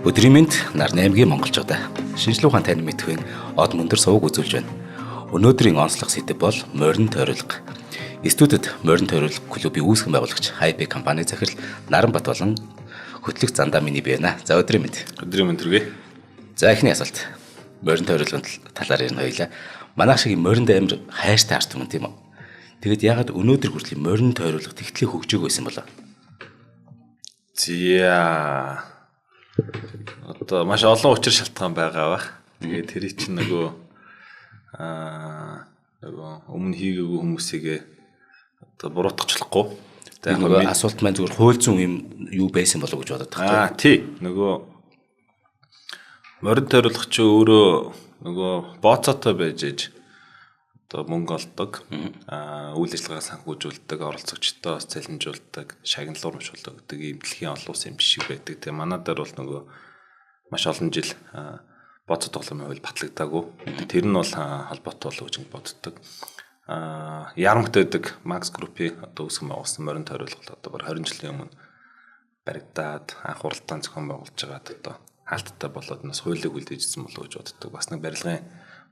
Өдрийн мэнд Нарны аймгийн монголчуудаа. Шинжлэх ухаан тань мэдхүйн од мөндөр сувг үзүүлж байна. Өнөөдрийн онцлог сэдэв бол морин тойруулга. Студид морин тойруулга клубын үүсгэн байгуулагч Хайпи компани захирал Наранбат болон хөтлөгч Зандаа миний байна. За өдрийн мэнд. Өдрийн мэнд төргий. За эхний асуулт. Морин тойруулгын талаар ярина хоёлаа. Манайх шиг моринд амар хайртай ард түмэн тийм үү? Тэгэд ягаад өнөөдөр хүртэл морин тойруулга тэгтлээ хөгжөөгүй байсан болоо? Зя. Одоо маш олон учир шалтгаан байгаа бах. Тэгээд тэрий чинь нөгөө нөгөө өмнө хийгээгүй хүмүүсийг одоо буруутгачлахгүй. Тэгээд нөгөө асуулт маань зүгээр хууль зүйн юм юу байсан болов уу гэж бодоод байна. Аа тий. Нөгөө морин тойруулах чи өөрөө нөгөө бооцоотой байж ээж одоо мөнгө олдог, үйл ажиллагаа санхүүжүүлдэг, оролцогчдоо бас цалинжуулдаг, шагналуур мшуулдаг гэдэг ийм дэлхийн олон улсын жишг байдаг. Тэгээ манай дээр бол нөгөө маш олон жил бооцоо тоглоомын хууль батлагдаагүй. Тэр нь бол холбоотой болов гэж боддог. Ярамт байдаг Max Group-ийн одоо үүсгэн байгуулсан морин тойруулгал одоо баг 20 жилийн өмнө баригдаад анх уралдаан зохион байгуулж байгаад одоо хаалттай болоод нас хуулийг үлдээжсэн болов гэж боддог. Бас нэг барилгын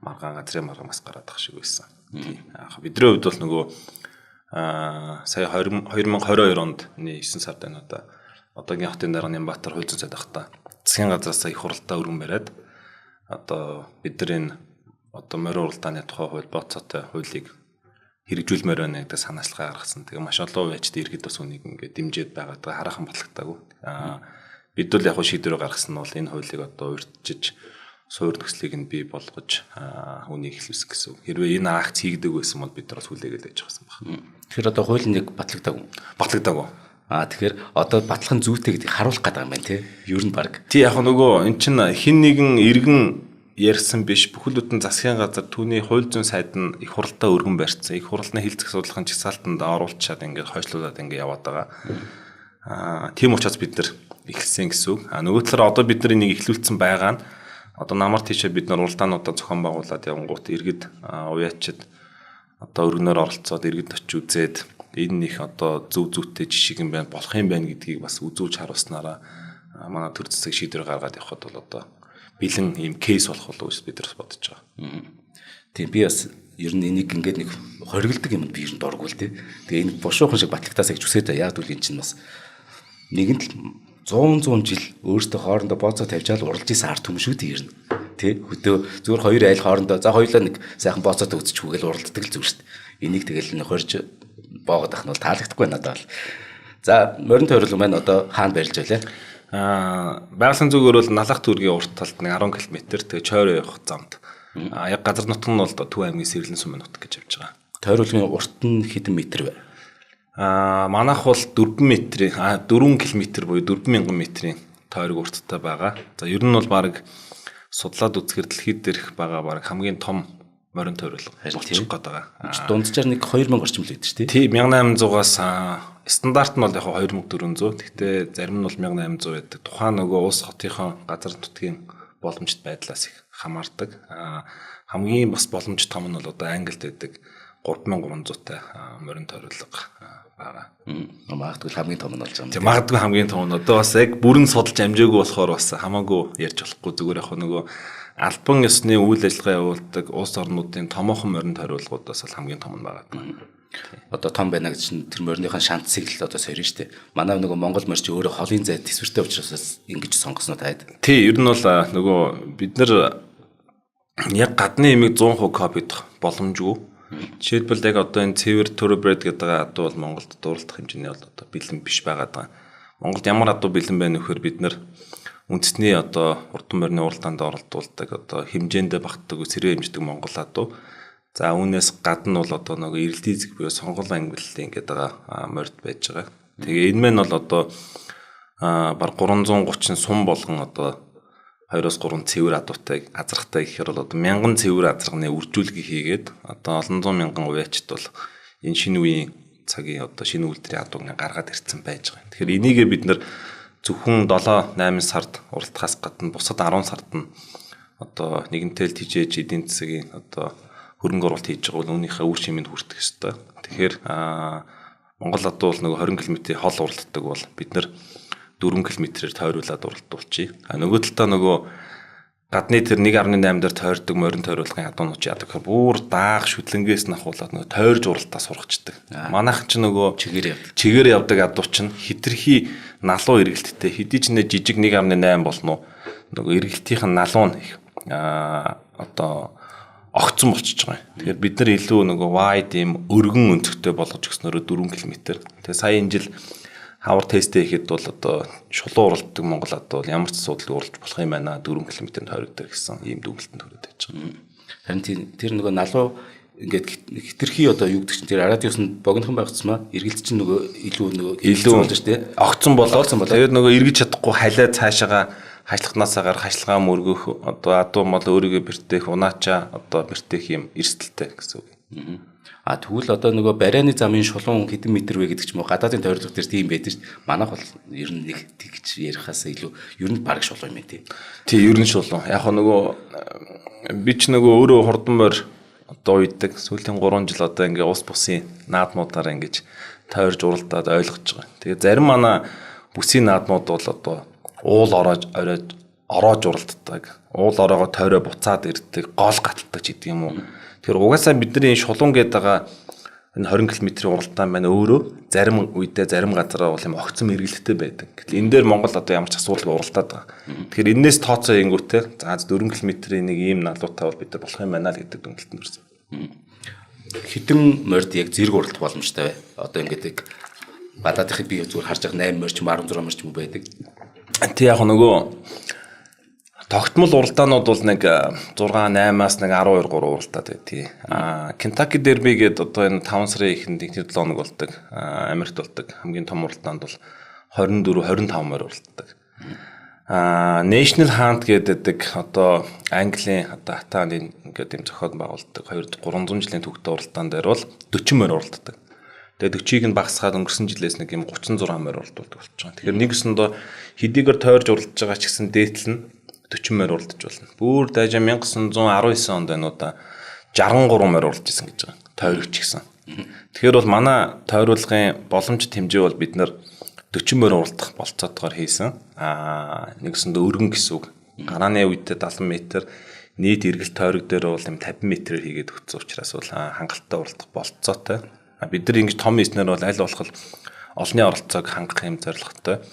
маргаан газрын маргаан бас гараад ах шиг байсан. Тийм. Бидний хувьд бол нөгөө сая 2022 онд 9 сард байна одоо одоогийн хотын дарга Нямбатар хууль зүйн сайд ахта засгийн газраас их хуралдаа өргөн бариад одоо бид нар энэ одоо морин уралдааны тухай хууль бооцоотой хуулийг хэрэгжүүлмээр байна гэдэг санаачлага гаргасан. Тэгээ маш олон хувьчд иргэд бас үнийг ингээд дэмжиж байгаа. Тэгээ хараахан батлагдаагүй. Бид бол яг шийдвэр гаргасан нь бол энэ хуулийг одоо урьдчиж суур нөхцөлийг нь бий болгож үнийг эхлүүлсэн гэсэн үг. Хэрвээ энэ акц хийгдэг байсан бол бид нар бас хүлээгээл байж байсан баг. Тэгэхээр одоо хууль нэг батлагдаагүй. Батлагдаагүй. Тэгэхээр одоо батлах нь зүйтэй гэдгийг харуулах гэдэг юм байна тий. Ер нь баг. Тий яг нөгөө эн чинь хин нэгэн иргэн ярьсан биш бүхэл бүтэн засгийн газар түүний хууль зүйн сайд нь их хуралдаа өргөн барьсан. Их хурлын хилцэх судалгааны жагсаалтанд оруулчаад ингээд хойшлуулад ингээд яваад байгаа. Тийм учраас бид нар эхэлсэн гэсэн үг. Нөгөө талаар одоо бид нар энийг эхлүүлсэн байгаа нь одоо намар тийшээ бид нар уралдаануудаа зохион байгуулад явангуут иргэд уяачид одоо өргөнөөр оролцоод иргэд очиж үзээд энэ их одоо зөв зүйтэй жишг юм байна болох юм байна гэдгийг бас үзүүлж харуулснараа манай төр засаг шийдвэр гаргаад явхад бол одоо бэлэн ийм кейс болох болов гэж бид нар бодож байгаа. Тийм би бас ер нь энийг ингээд нэг хоригддаг юмд би ер нь дурггүй л тий. Тэгээ энэ бушуухан шиг батлагтаасаа гэж үсээд яа гэвэл энэ чинь бас нэгэн л 100 жил өөртөө хоорондоо бооцоо тавьжаал уралж исэн ард түмэн шүү дээ ер нь. Тэ хөдөө зүгээр хоёр айл хоорондоо за хоёулаа нэг сайхан бооцоотой үзчихүүгээл уралддаг л зүгээр шүү дээ. Энийг тэгэл нэг хорж боогод ах нь бол таалагдахгүй надад бол. За морин тойруулга маань одоо хаана барилж байлаа? Байгалийн зүгээр бол Налах дүүргийн урт талд нэг 10 км тэгээ чойроо явах замд. Яг газар нутг нь бол Төв аймгийн Сэрэлэн сумын нутг гэж явж байгаа. Тойруулгын урт нь хэдэн метр вэ? Манайх бол 4 метрийн 4 км буюу 4000 метрийн тойрог урттай байгаа. За ер нь бол баг судлаад үзэхэр дэлхийд дээрх байгаа баг хамгийн том морин тойруулга болчих гээд байгаа. Дунджаар нэг 2000 орчим л гэдэг шүү дээ. Тий 1800-аас стандарт нь бол яг 2400. Гэхдээ зарим нь бол 1800 байдаг. Тухайн нөгөө улс хотынхоо газар нутгийн боломжит байдлаас их хамаардаг. Хамгийн бас боломжит том нь бол одоо Англид байдаг 3300-тай морин тойруулга байгаа. Магадгүй хамгийн том нь болж байгаа юм. Тийм магадгүй хамгийн том нь одоо бас яг бүрэн судалж амжаагүй болохоор бас хамаагүй ярьж болохгүй зүгээр яг нөгөө албан ёсны үйл ажиллагаа явуулдаг улс орнуудын томоохон морин тойруулгуудаас бол хамгийн том нь байгаа. Одоо том байна гэж чинь тэр мориныхон шанцыг л одоо сорно шүү дээ. Манай нөгөө Монгол морь чи өөрөө холын зай төсвөртэй учраас ингэж сонгосноо таад. Тий, ер нь бол нөгөө бид нар яг гадны имийг 100% копидох боломжгүй. Жишээлбэл яг одоо энэ цэвэр thoroughbred гэдэг адуу бол Монголд дурлах хэмжээний бол одоо бэлэн биш байгаад байгаа. Монголд ямар адуу бэлэн байна вэхээр бид нар үндэсний одоо урдан морины уралдаанд оролдуулдаг одоо хэмжээндээ багтдаг сэргээ хэмждэг Монгол адуу. За үүнээс гадна бол одоо нөгөө эрэлтийн буюу сонгол ангиллын гэдэг байгаа морд байж байгаа. Тэгээ энэ мэн бол одоо баг 330 сум болгон одоо 2-3 цэвэр адуутай азрахтай гэхээр бол одоо 1000 цэвэр азрагны үржүүлгийг хийгээд одоо олон зуун мянган уяачд бол энэ шинэ үеийн цагийн одоо шинэ үйлдвэрийн адуу гаргаад ирсэн байж байгаа. Тэгэхээр энийгээ бид нар зөвхөн 7 8 сард уралдахаас гадна бусад 10 сард нь одоо нэгэнтэл тижээж эдийн засгийн одоо хөрөнгө оруулалт хийж байгаа бол үүнийхээ үр шимэнд хүртэх ёстой. Тэгэхээр Монгол адуу бол нөгөө 20 км-ийн хол уралддаг бол бид нар 4 км-ээр тойруулаад уралдуулчих. А нөгөө талдаа нөгөө гадны тэр 1.8 дээр тойрдог морин тойруулгын ядуунууд ч яадаг гэхээр бүр даах шүтлэнгээс нь ахуулаад нөгөө тойрж уралтаа сургачдаг. Манайхан ч нөгөө чигээр явдаг ядуу чинь хитрхи налуу эргэлттэй хэдий ч нэ жижиг 1.8 болно уу, нөгөө эргэлтийнх нь налуу нь их одоо огцон болчихж байгаа юм. Тэгэхээр бид нар илүү нөгөө wide ийм өргөн өнцөгтэй болгож өгснөөрөө 4 км. Тэгээ сая энэ жил хавар тестээ хийхэд бол одоо шулуун уралддаг Монгол адуу бол ямар ч асуудалгүй уралж болох юм байна. 4 км-ийн тойрог дээр гэсэн ийм дүгнэлтэнд хүрээд байж байгаа. Харин тэр нөгөө налуу ингээд хитрхи одоо юу гэдэг чинь тэр радиус нь богинохон байх тусмаа эргэлт чинь нөгөө илүү нөгөө илүү болж шүү дээ. Огцон болоод тэгээд нөгөө эргэж чадахгүй халиа цаашаага хашлахнаасаа гар хашилгаа мөргөх одоо адуу мал өөрийгөө бэртээх унаачаа одоо бэртээх юм эрсдэлтэй гэсэн үг. А тэгвэл одоо нөгөө барианы замын шулуун хэдэн метр вэ гэдэг ч юм уу гадаадын тойрлого дээр тийм байдаг шүү дээ. Манайх бол ер нь нэг тэгж ярихаас илүү ер нь бараг шулуун юм тий. Тий, ер нь шулуун. Яг нөгөө би ч нөгөө өөрөө хурдан морь одоо уйдаг. Сүүлийн 3 жил одоо ингээ ус бусын наадмуудаараа ингэж тойрж уралдаад ойлгож байгаа. Тэгээ зарим манай бүсийн наадмууд бол одоо уул ороож ороож уралддаг. Уул ороогоо тойроо буцаад ирдэг, гол гаталдаг ч гэдэг юм уу. Тэгэхээр угаасаа бидний энэ шулуун гэдэг байгаа энэ 20 км-ийн уралдаан байна өөрөө зарим үедээ зарим газараа бол юм огцом эргэлттэй байдаг. Гэтэл энэ дээр Монгол одоо ямар ч асуудалгүй уралдаад байгаа. Тэгэхээр энээс тооцоо хийнгүүтээ за 4 км-ийн нэг ийм налуутай бол бид нар болох юм байна л гэдэг дүгнэлтэнд хүрсэн. Хэдэн морьд яг зэрэг уралдах боломжтой вэ? Одоо ингээд яг гадаадынхыг би зүгээр харж байгаа 8 морь ч юм 16 морь ч юм байдаг. Тэг яг нөгөө тогтмол уралдаанууд бол нэг 6 8-аас нэг 12 3 уралдаад байдгийг. Аа Kentucky Derby гэдэг одоо энэ 5 сарын эхэнд эхний 7 хоног болдог. Америкт болдог. Хамгийн том уралдаанд бол 24 25 морь уралддаг. Аа National Hunt гэдэг одоо Английн одоо хатааны ингээд юм зохион байгуулдаг 2 300 жилийн түүхтэй уралдаан дээр бол 40 морь уралддаг. Тэгээ 40-ийг нь багасгаад өнгөрсөн жилээс нэг юм 36 морь уралдуулдаг болчихж байгаа. Тэгэхээр нэг өсөндөө хэдийгээр тойрж уралдаж байгаа ч гэсэн дээдл нь 40 морь уралдаж болно. Бүр дайжаа 1919 онд энэ удаа 63 морь уралдаж исэн гэж байгаа. Тойрогч гэсэн. Тэгэхээр бол манай тойруулгын боломж хэмжээ бол бид нар 40 морь уралдах болцоотойгоор хийсэн. Аа нэг өсөндөө өргөн гэсэн үг. Гарааны үедээ 70 м, нийт эргэлт тойрог дээр бол юм 50 м-ээр хийгээд өгсөн учраас бол хангалттай уралдах болцоотой. Бид нар ингэж том хийснээр бол аль болох олонний оролцоог хангах юм зорилготой.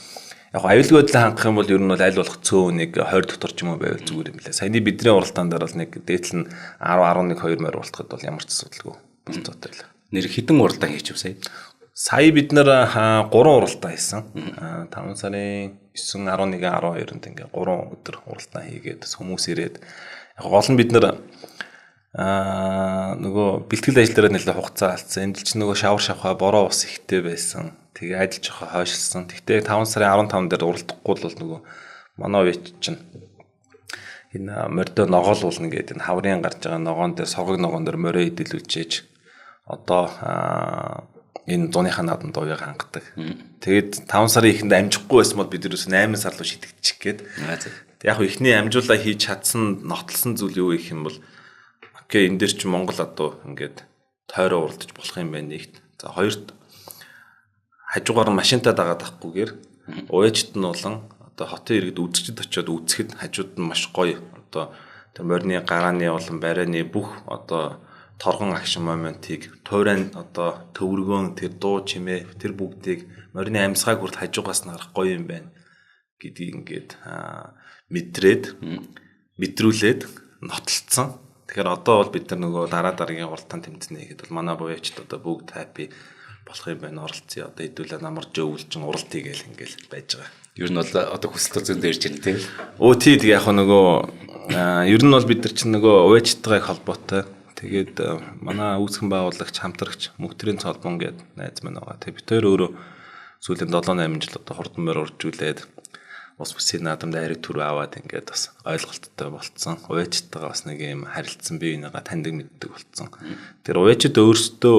Яг аюулгүй байдлаа хангах юм бол ер нь бол аль болох цөөн нэг 20 дотор ч юм уу байвал зүгээр юм лээ. Саяны бидний уралдаан дээр бол нэг дээдл нь 10 11 2 морь уралдахад бол ямар ч асуудалгүй болцоотой л. Нэр хэдэн уралдаан хийчихв сая? Сая бид нар 3 уралдаан хийсэн. 5 сарын 9, 11, 12-нд ингээ 3 өдөр уралдаан хийгээд хүмүүс ирээд яг гол нь бид нар нөгөө бэлтгэл ажил дээр нэлээд хугацаа алдсан. Энд л ч нөгөө шавар шавхаа бороо ус ихтэй байсан. Тэгээ ажил жоохон хойшилсан. Тэгтээ 5 сарын 15 дээр уралдахгүй бол нөгөө манай үеч чинь энэ мордо ногоолуулна гэдэг энэ хаврын гарч байгаа ногоон дээр согог ногоон дээр морио идэлүүлжээж одоо энэ зуныхаа наадам дууыг хангадаг. Тэгээд 5 сарын эхэнд амжихгүй байсан бол бид ерөөсөө 8 сар руу шидэгдчих гээд. Яг эхний амжуулаа хийж чадсан нотлсон зүйл юу гэх юм бол окей, энэ дээр чи Монгол адуу ингээд тойроо уралдаж болох юм байна нэгт. За хоёрт хажуугаар нь машинтаа дагаад авахгүйгээр уяжт нь болон одоо хотын иргэд үзэгчд очиод үзэхэд хажууд нь маш гоё одоо тэр морины гарааны болон барианы бүх одоо торгон агшин моментыг туурайн одоо төвөргөн тэр дуу чимээ тэр бүгдийг морины амьсгааг хүртэл хажуугаас нь харах гоё юм байна гэдгийг ингээд мэдрээд мэдрүүлээд нотолцсон. Тэгэхээр одоо бол бид нар нөгөө дараа дараагийн уралдаан тэмцэнэ гэхэд бол манай буяачд одоо бүгд happy болох юм байна, оролцъё. Одоо хэдүүлээ намар жөвлжин уралдъя гэл ингээл байж байгаа. Ер нь бол одоо хүсэл зөндөө ирж байна тийм. Өө тий, тэг яг нөгөө ер нь бол бид нар чинь нөгөө уяачтайгаа их холбоотой. Тэгээд манай үүсгэн байгуулагч хамтрагч Мөхтрийн цолбон гээд найз маань байгаа. Тэг бид хоёр өөрөө сүүлийн 7 8 жил одоо хурдан морь уржүүлээд ус бүсийн наадамд айраг түр аваад ингээд бас ойлголттой болцсон. Уяачтайгаа бас нэг юм харилцсан, бие бинийгаа таньдаг мэддэг болцсон. Тэр уяачд өөрсдөө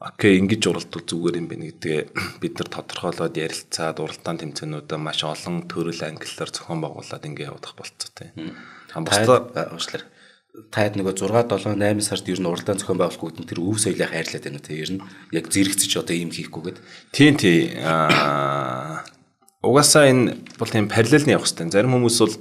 окей ингэж уралдвал зүгээр юм байна гэдгээ бид нар тодорхойлоод ярилцаад уралдаан тэмцээнүүдээ маш олон төрөл ангиллаар зохион байгуулад ингэ явуулах болцоотой. Бусдаа уучлаарай. Таад нөгөө 6 7 8 сард ер нь уралдаан зохион байгуулах гэдэг нь тэр өв соёлын хайрлаад байна уу те ер нь яг зэрэгцэж одоо ийм хийхгүйгээд. Тийм тий. Угаасаа энэ бол тийм параллелны явах хэрэгтэй. Зарим хүмүүс бол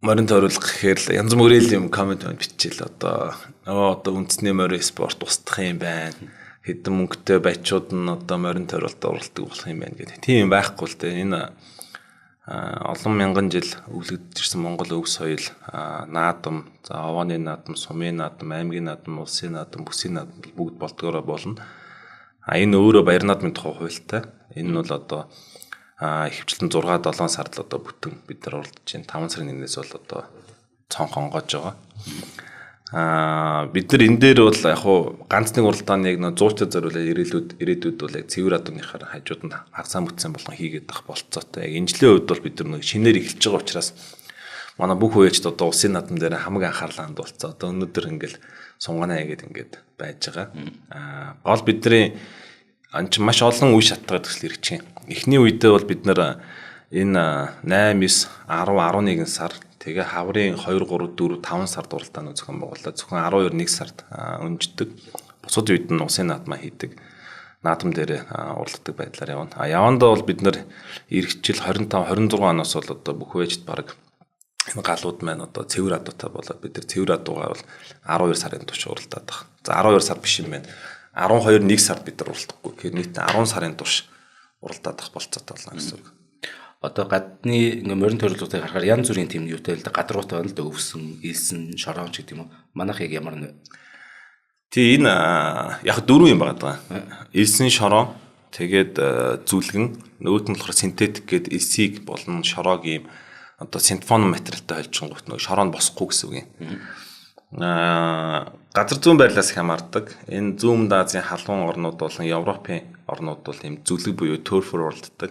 морин тойруулах гэхээр л янз бүрийн юм коммент биччихэл одоо нөгөө одоо үндэсний морин спорт устдах юм байна. Хэдэн мөнгөтэй баячууд нь одоо морин тойруулалт уралдаг болох юм байна гэдэг. Тийм юм байхгүй л дээ. Энэ олон мянган жил өвлөгдөж ирсэн Монгол өв соёл, наадам, за овооны наадам, сумын наадам, аймгийн наадам, улсын наадам, бүсийн наадам бүгд болдгоороо болно. А энэ өөрөө баяр наадмын тухай хуультай. Энэ нь бол одоо ихэвчлэн 6 7 сард л одоо бүтэн бид нар уралдаж байна. 5 сарын 1-ээс бол одоо цонх онгоож байгаа. Бид нар энэ дээр бол яг хуу ганц нэг уралдааныг нөө 100-т зориулаад ирээдүйд бол яг цэвэр адууныхаар хажууд нь хагасаа бүтсэн болгон хийгээд байх болцоотой. Яг энэ жилийн хувьд бол бид нар нэг шинээр эхэлж байгаа учраас манай бүх үеэчд одоо улсын наадам дээр хамаг анхаарлаа хандуулцсан. Одоо өнөөдөр ингээл сунганаа хийгээд ингээд байж байгаа. Гол бидний ан чинь маш олон үе шаттай төсөл ирж байна. Эхний үедээ бол бид нар энэ 8, 9, 10, 11 сар тэгээ хаврын 2, 3, 4, 5 сард уралдаанууд зохион байгууллаа. Зөвхөн 12, 1 сард өнждөг. Бусад үед нь улсын наадмаа хийдэг. Наадам дээр уралддаг байдлаар явна. А явандаа бол бид нар эх жил 25, 26 оноос бол одоо бүх үеэчд баг энэ галууд маань одоо цэвэр адуутай болоод бид нар цэвэр адуугаар бол 12 сарын турш уралдаад байгаа. За 12 сар биш юм байна. 12 1 сард бид нар уралдахгүй. Тэгэхээр нийт 10 сарын турш уралдаад байх болцоотой болно гэсэн үг. Одоо гадны ингээ морин тойруулгуудыг харахаар янз бүрийн тийм юутай л да гадруутай байна л да өвсөн, элсэн, шорон ч гэдэг юм уу. Манайх яг ямар нэ? Тий энэ яг дөрвөн юм байгаа даа. Элсэн, шорон, тэгээд зүлгэн, нөгөөт нь болохоор синтетик гээд элсийг болон шороог ийм одоо синтфон материалтай холжингууд нөгөө шороо нь босхгүй гэсэн үг юм. Газар зүүн байрлалаас хамаардаг. Энэ зүүн Азийн халуун орнууд болон Европын орнууд бол ийм зүлэг буюу төрфөр уралддаг.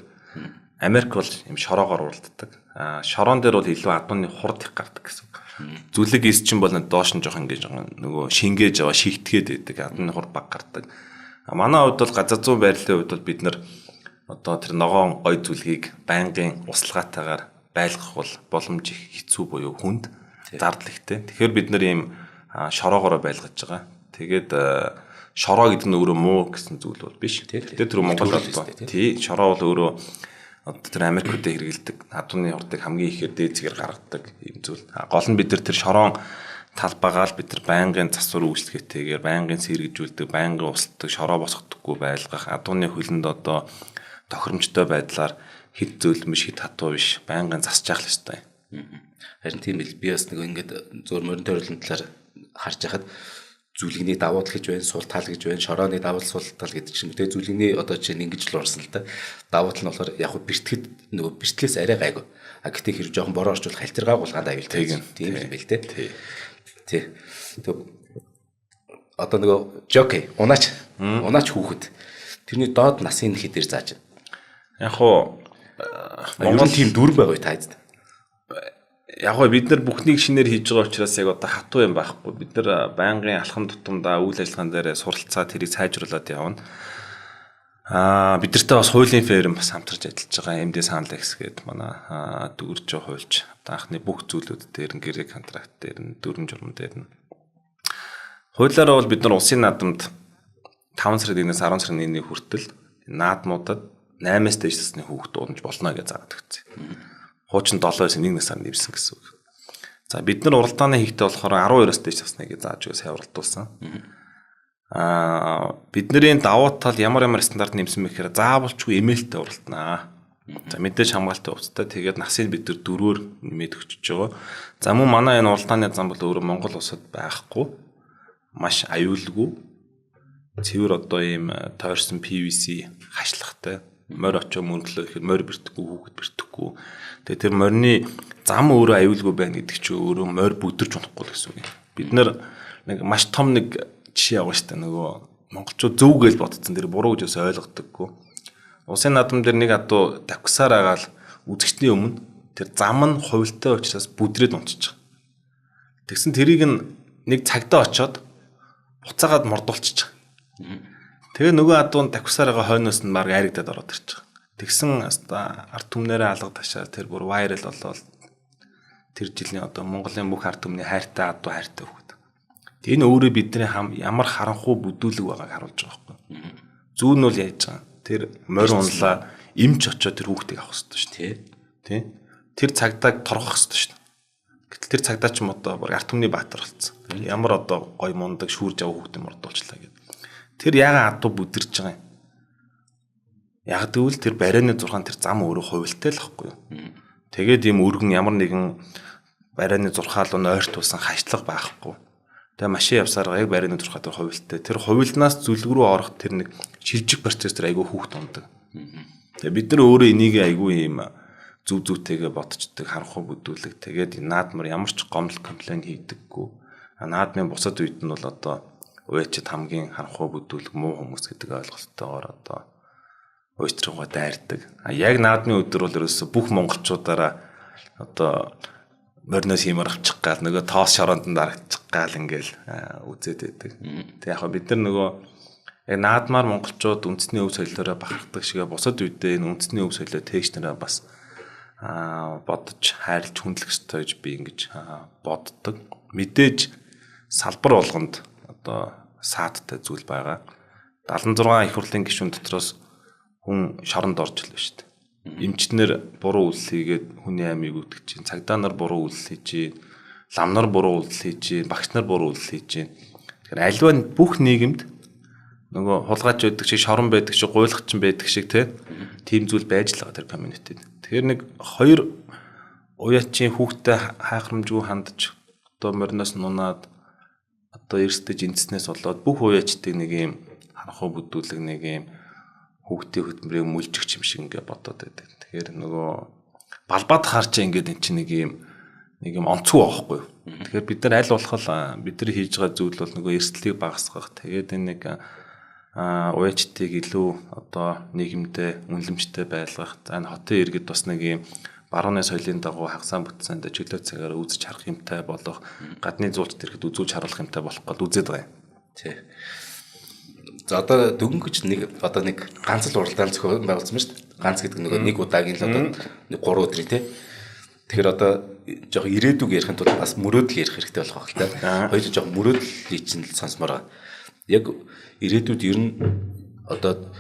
Америк бол ийм шороогоор уралддаг. Шороон дээр бол илүү адууны хурд их гардаг гэсэн үг. Зүлэг эс чинь бол доош нь жоох ингэж нөгөө шингээж аваа шигтгээд байдаг. Адууны хурд баг гардаг. Манай хувьд бол газар зүүн байрлалын хувьд бол бид нар одоо тэр ногоон гой зүлгийг байнгын услгаатайгаар байлгах бол боломж их хэцүү буюу хүнд зардал ихтэй. Тэгэхээр бид нар ийм шороогоороо байлгаж байгаа. Тэгээд шороо гэдэг нь өөрөө муу гэсэн зүйл бол биш. Тэгэхээр тэр Монгол одоо тий шороо бол өөрөө одоо тэр Америкуудад хэрэгэлдэг адууны хурдыг хамгийн ихээр дээд зэгээр гаргадаг ийм зүйл. Гол нь бид нар тэр шороон талбайгаа л бид нар байнгын засвар үйлчлэгээтэйгээр байнгын сэргэжүүлдэг, байнгын устдаг, шороо босгодоггүй байлгах, адууны хөлөнд одоо тохиромжтой байдлаар хэд зөөлөн биш, хэд хатуу биш, байнгын засч явах л ёстой. Харин тийм л би бас нэг ингээд зөөр морин тойруулын талаар харж байхад зүлэгний давуу тал гэж байна, сул тал гэж байна, шорооны давуу сул тал гэдэг чинь. Тэгээ зүлэгний одоо чинь ингэж л орсон л да. Давуу тал нь болохоор яг хөө бэртгэд нөгөө бэртлээс арай гайгүй. А гэтээ хэрэг жоохон бороо орчвол халтиргаа гулгаанд аюултай. Тийм юм байл те. Тий. Тэг одоо нөгөө жокей, унаач хүүхэд тэрний доод насын хэдээр зааж. Яг хуу Монгол тийм дүр байгаа та эцэд. Яг гоо бид нар бүхнийг шинээр хийж байгаа учраас яг одоо хатуу юм байхгүй. Бид нар байнгын алхам тутамдаа үйл ажиллагаан дээр суралцаа тэрийг сайжруулад явна. Бид нартай бас хуулийн ферм бас хамтарч ажиллаж байгаа. MD Sanlex гэдэг манай дүүрж байгаа хуульч. Одоо анхны бүх зүйлүүд дээр нь гэрээ контракт дээр нь дүрм журам дээр нь. Хуулиараа бол бид нар улсын наадамд 5 сарын 1-ээс 10 сарын 1-ний хүртэл наадмуудад 8-аас дээш насны хүүхэд уунж болно гэж заагаад өгсөн. Хуучин 7-оос 1 насаар нэмсэн гэсэн үг. За бид нар уралдааны хийхдээ болохоор 12-оос дээш насны гэж зааж өгөө сайн уралдуулсан. Бидний давуу тал ямар стандарт нэмсэн бэ гэхээр заавалчгүй эмээлтэй уралданаа. За мэдээж хамгаалалтын хувцастай тэгээд насыг бид нар 4-өөр нэмээд өгчөж байгаа. За мөн манай энэ уралдааны зам бол өөрөө Монгол улсад байхгүй. Маш аюулгүй. Цэвэр одоо ийм тойрсон PVC хашлагтай. Морь очоо мөрөглөө гэхээр морь бэртэхгүй, хүүхэд бэртэхгүй. Тэгээ тэр морины зам өөрөө аюулгүй байна гэдэг чинь өөрөө морь бүдэрч унахгүй л гэсэн үг юм. Бид нэг маш том нэг жишээ яваа штэ нөгөө монголчууд зөв гэж бодсон тэр буруу гэж бас ойлгодоггүй. Улсын наадам дээр нэг адуу давхсаар агаал үзэгчний өмнө тэр зам нь хувилтай учраас бүдрээд унтчих. Тэгсэн тэрийг нэг цагдаа очоод буцаагаад мордуулчих. Тэгээ нөгөө адуу нь давхсаар байгаа хойноос нь баг айрагдаад ороод ирчих. Тэгсэн ард түмнэрээ алга ташаа тэр бүр вайрал болоод тэр жилийн одоо Монголын бүх ард түмний хайртай адуу хайртай хөхөд. Энэ өөрөө бидний ямар харанхуй бүдүүлэг байгааг харуулж байгаа байхгүй. Зүүн нь бол яаж байгаа. Тэр морь унлаа Эмч очоод тэр хүүхдийг авах хэрэгтэй шүү дээ. Тий. Тэр цагдааг торгох хэрэгтэй шүү дээ. Гэтэл тэр цагдаа ч юм одоо баг арт түмний баатар болсон. Ямар одоо гой мундаг шүүрж авах хүүхдийг мордуулчлаа гэдэг. Тэр яагаад адуу бүдэрч байгаа юм? Яг гэвэл тэр барианы зурхаан тэр зам өөрөө хувилтай л байхгүй юу? Тэгээд ийм өргөн ямар нэгэн барианы зурхаал нь ойртуулсан хашлага байхгүй. Тэгээ машин явсаар яг барианы зурхаа тэр хувилтай. Тэр хувилнаас зүлэг рүү орох тэр нэг шилжих процесс тэр айгүй хүүхд ундаг. Тэгээ бид нар өөрөө энийг айгүй ийм зүв зүйтэйгээ бодцдог, харанхуй бүдүүлэг. Тэгээд наадмар ямар ч гомдол комплейн хийдэггүй. Наадмын бусад үед нь бол одоо уячид хамгийн харанхуй бүдүүлэг муу хүмүүс гэдэг ойлголттойгоор одоо уйтруугаа дайрдаг. А яг наадмын өдөр бол ерөөсө бүх монголчуудаараа одоо мориноос хиймэр авчих гал нөгөө тоос шороонд нь дарагдчих гал ингээл үзээд байдаг. Тэг яг бид нар нөгөө яг наадмаар монголчууд үндэсний өв соёлоороо бахархдаг шигэ бусад үедээ энэ үндэсний өв соёлоо тэгш нараа бас бодож хайрлж хүндлэх ёстой гэж би ингэж боддог. Мэдээж салбар болгонд одоо саадтай зүйл байгаа. 76 их хурлын гишүүн дотроос хүн шоронд орж л байна шүү дээ. Эмчнэр буруу үйлдэл хийгээд хүний амийг үтгэж чинь, цагдаа нар буруу үйлдэл хийж чинь, лам нар буруу үйлдэл хийж чинь, багш нар буруу үйлдэл хийж чинь. Тэгэхээр альва бүх нийгэмд нөгөө хулгайч байдаг шиг, шорон байдаг шиг, гуйлгачин байдаг шиг тийм зүйл байж л байгаа тэр community-д. Тэгэхээр нэг хоёр уяачийн хүүхдээ хайхрамжгүй хандж одоо мориноос нунаад одоо эрсдэж эндснээс болоод бүх уяачдыг нэг юм харанхуй бүдүүлэг нэг юм хүүхдийн хөдөлмөрийг мүлжих юм шиг ингээ бодоод байдаг. Тэгэхээр нөгөө балбаад харч ингээд эн чинь нэг юм онцгой байхгүй юу. Тэгэхээр бид нар аль болох бид нар хийж байгаа зүйл бол нөгөө эрсдлийг багасгах. Тэгээд энэ нэг уяачдыг илүү одоо нийгэмдээ үнэлэмжтэй байлгах. За энэ хотын иргэд бас нэг юм барууны соёлын дагуу хагасаан бүтсэндээ чөлөө цагаараа үзэж харах юмтай болох, гадны зуулт ирэхэд үзүүлж харуулах юмтай болох гол үзээд байгаа юм. Тий. За одоо дөнгөж нэг одоо нэг ганц л уралдаан зохион байгуулсан ба шүү дээ. Ганц гэдэг нөгөө нэг удаагийн л одоо нэг 3 өдрийн тий. Тэгэхээр одоо жоох ирээдүг ярихын тулд бас мөрөөдөл ярих хэрэгтэй болох байх л та. Хоёр жоох мөрөөдлийг чинь л сонсомоор байгаа. Яг ирээдүйд ер нь одоо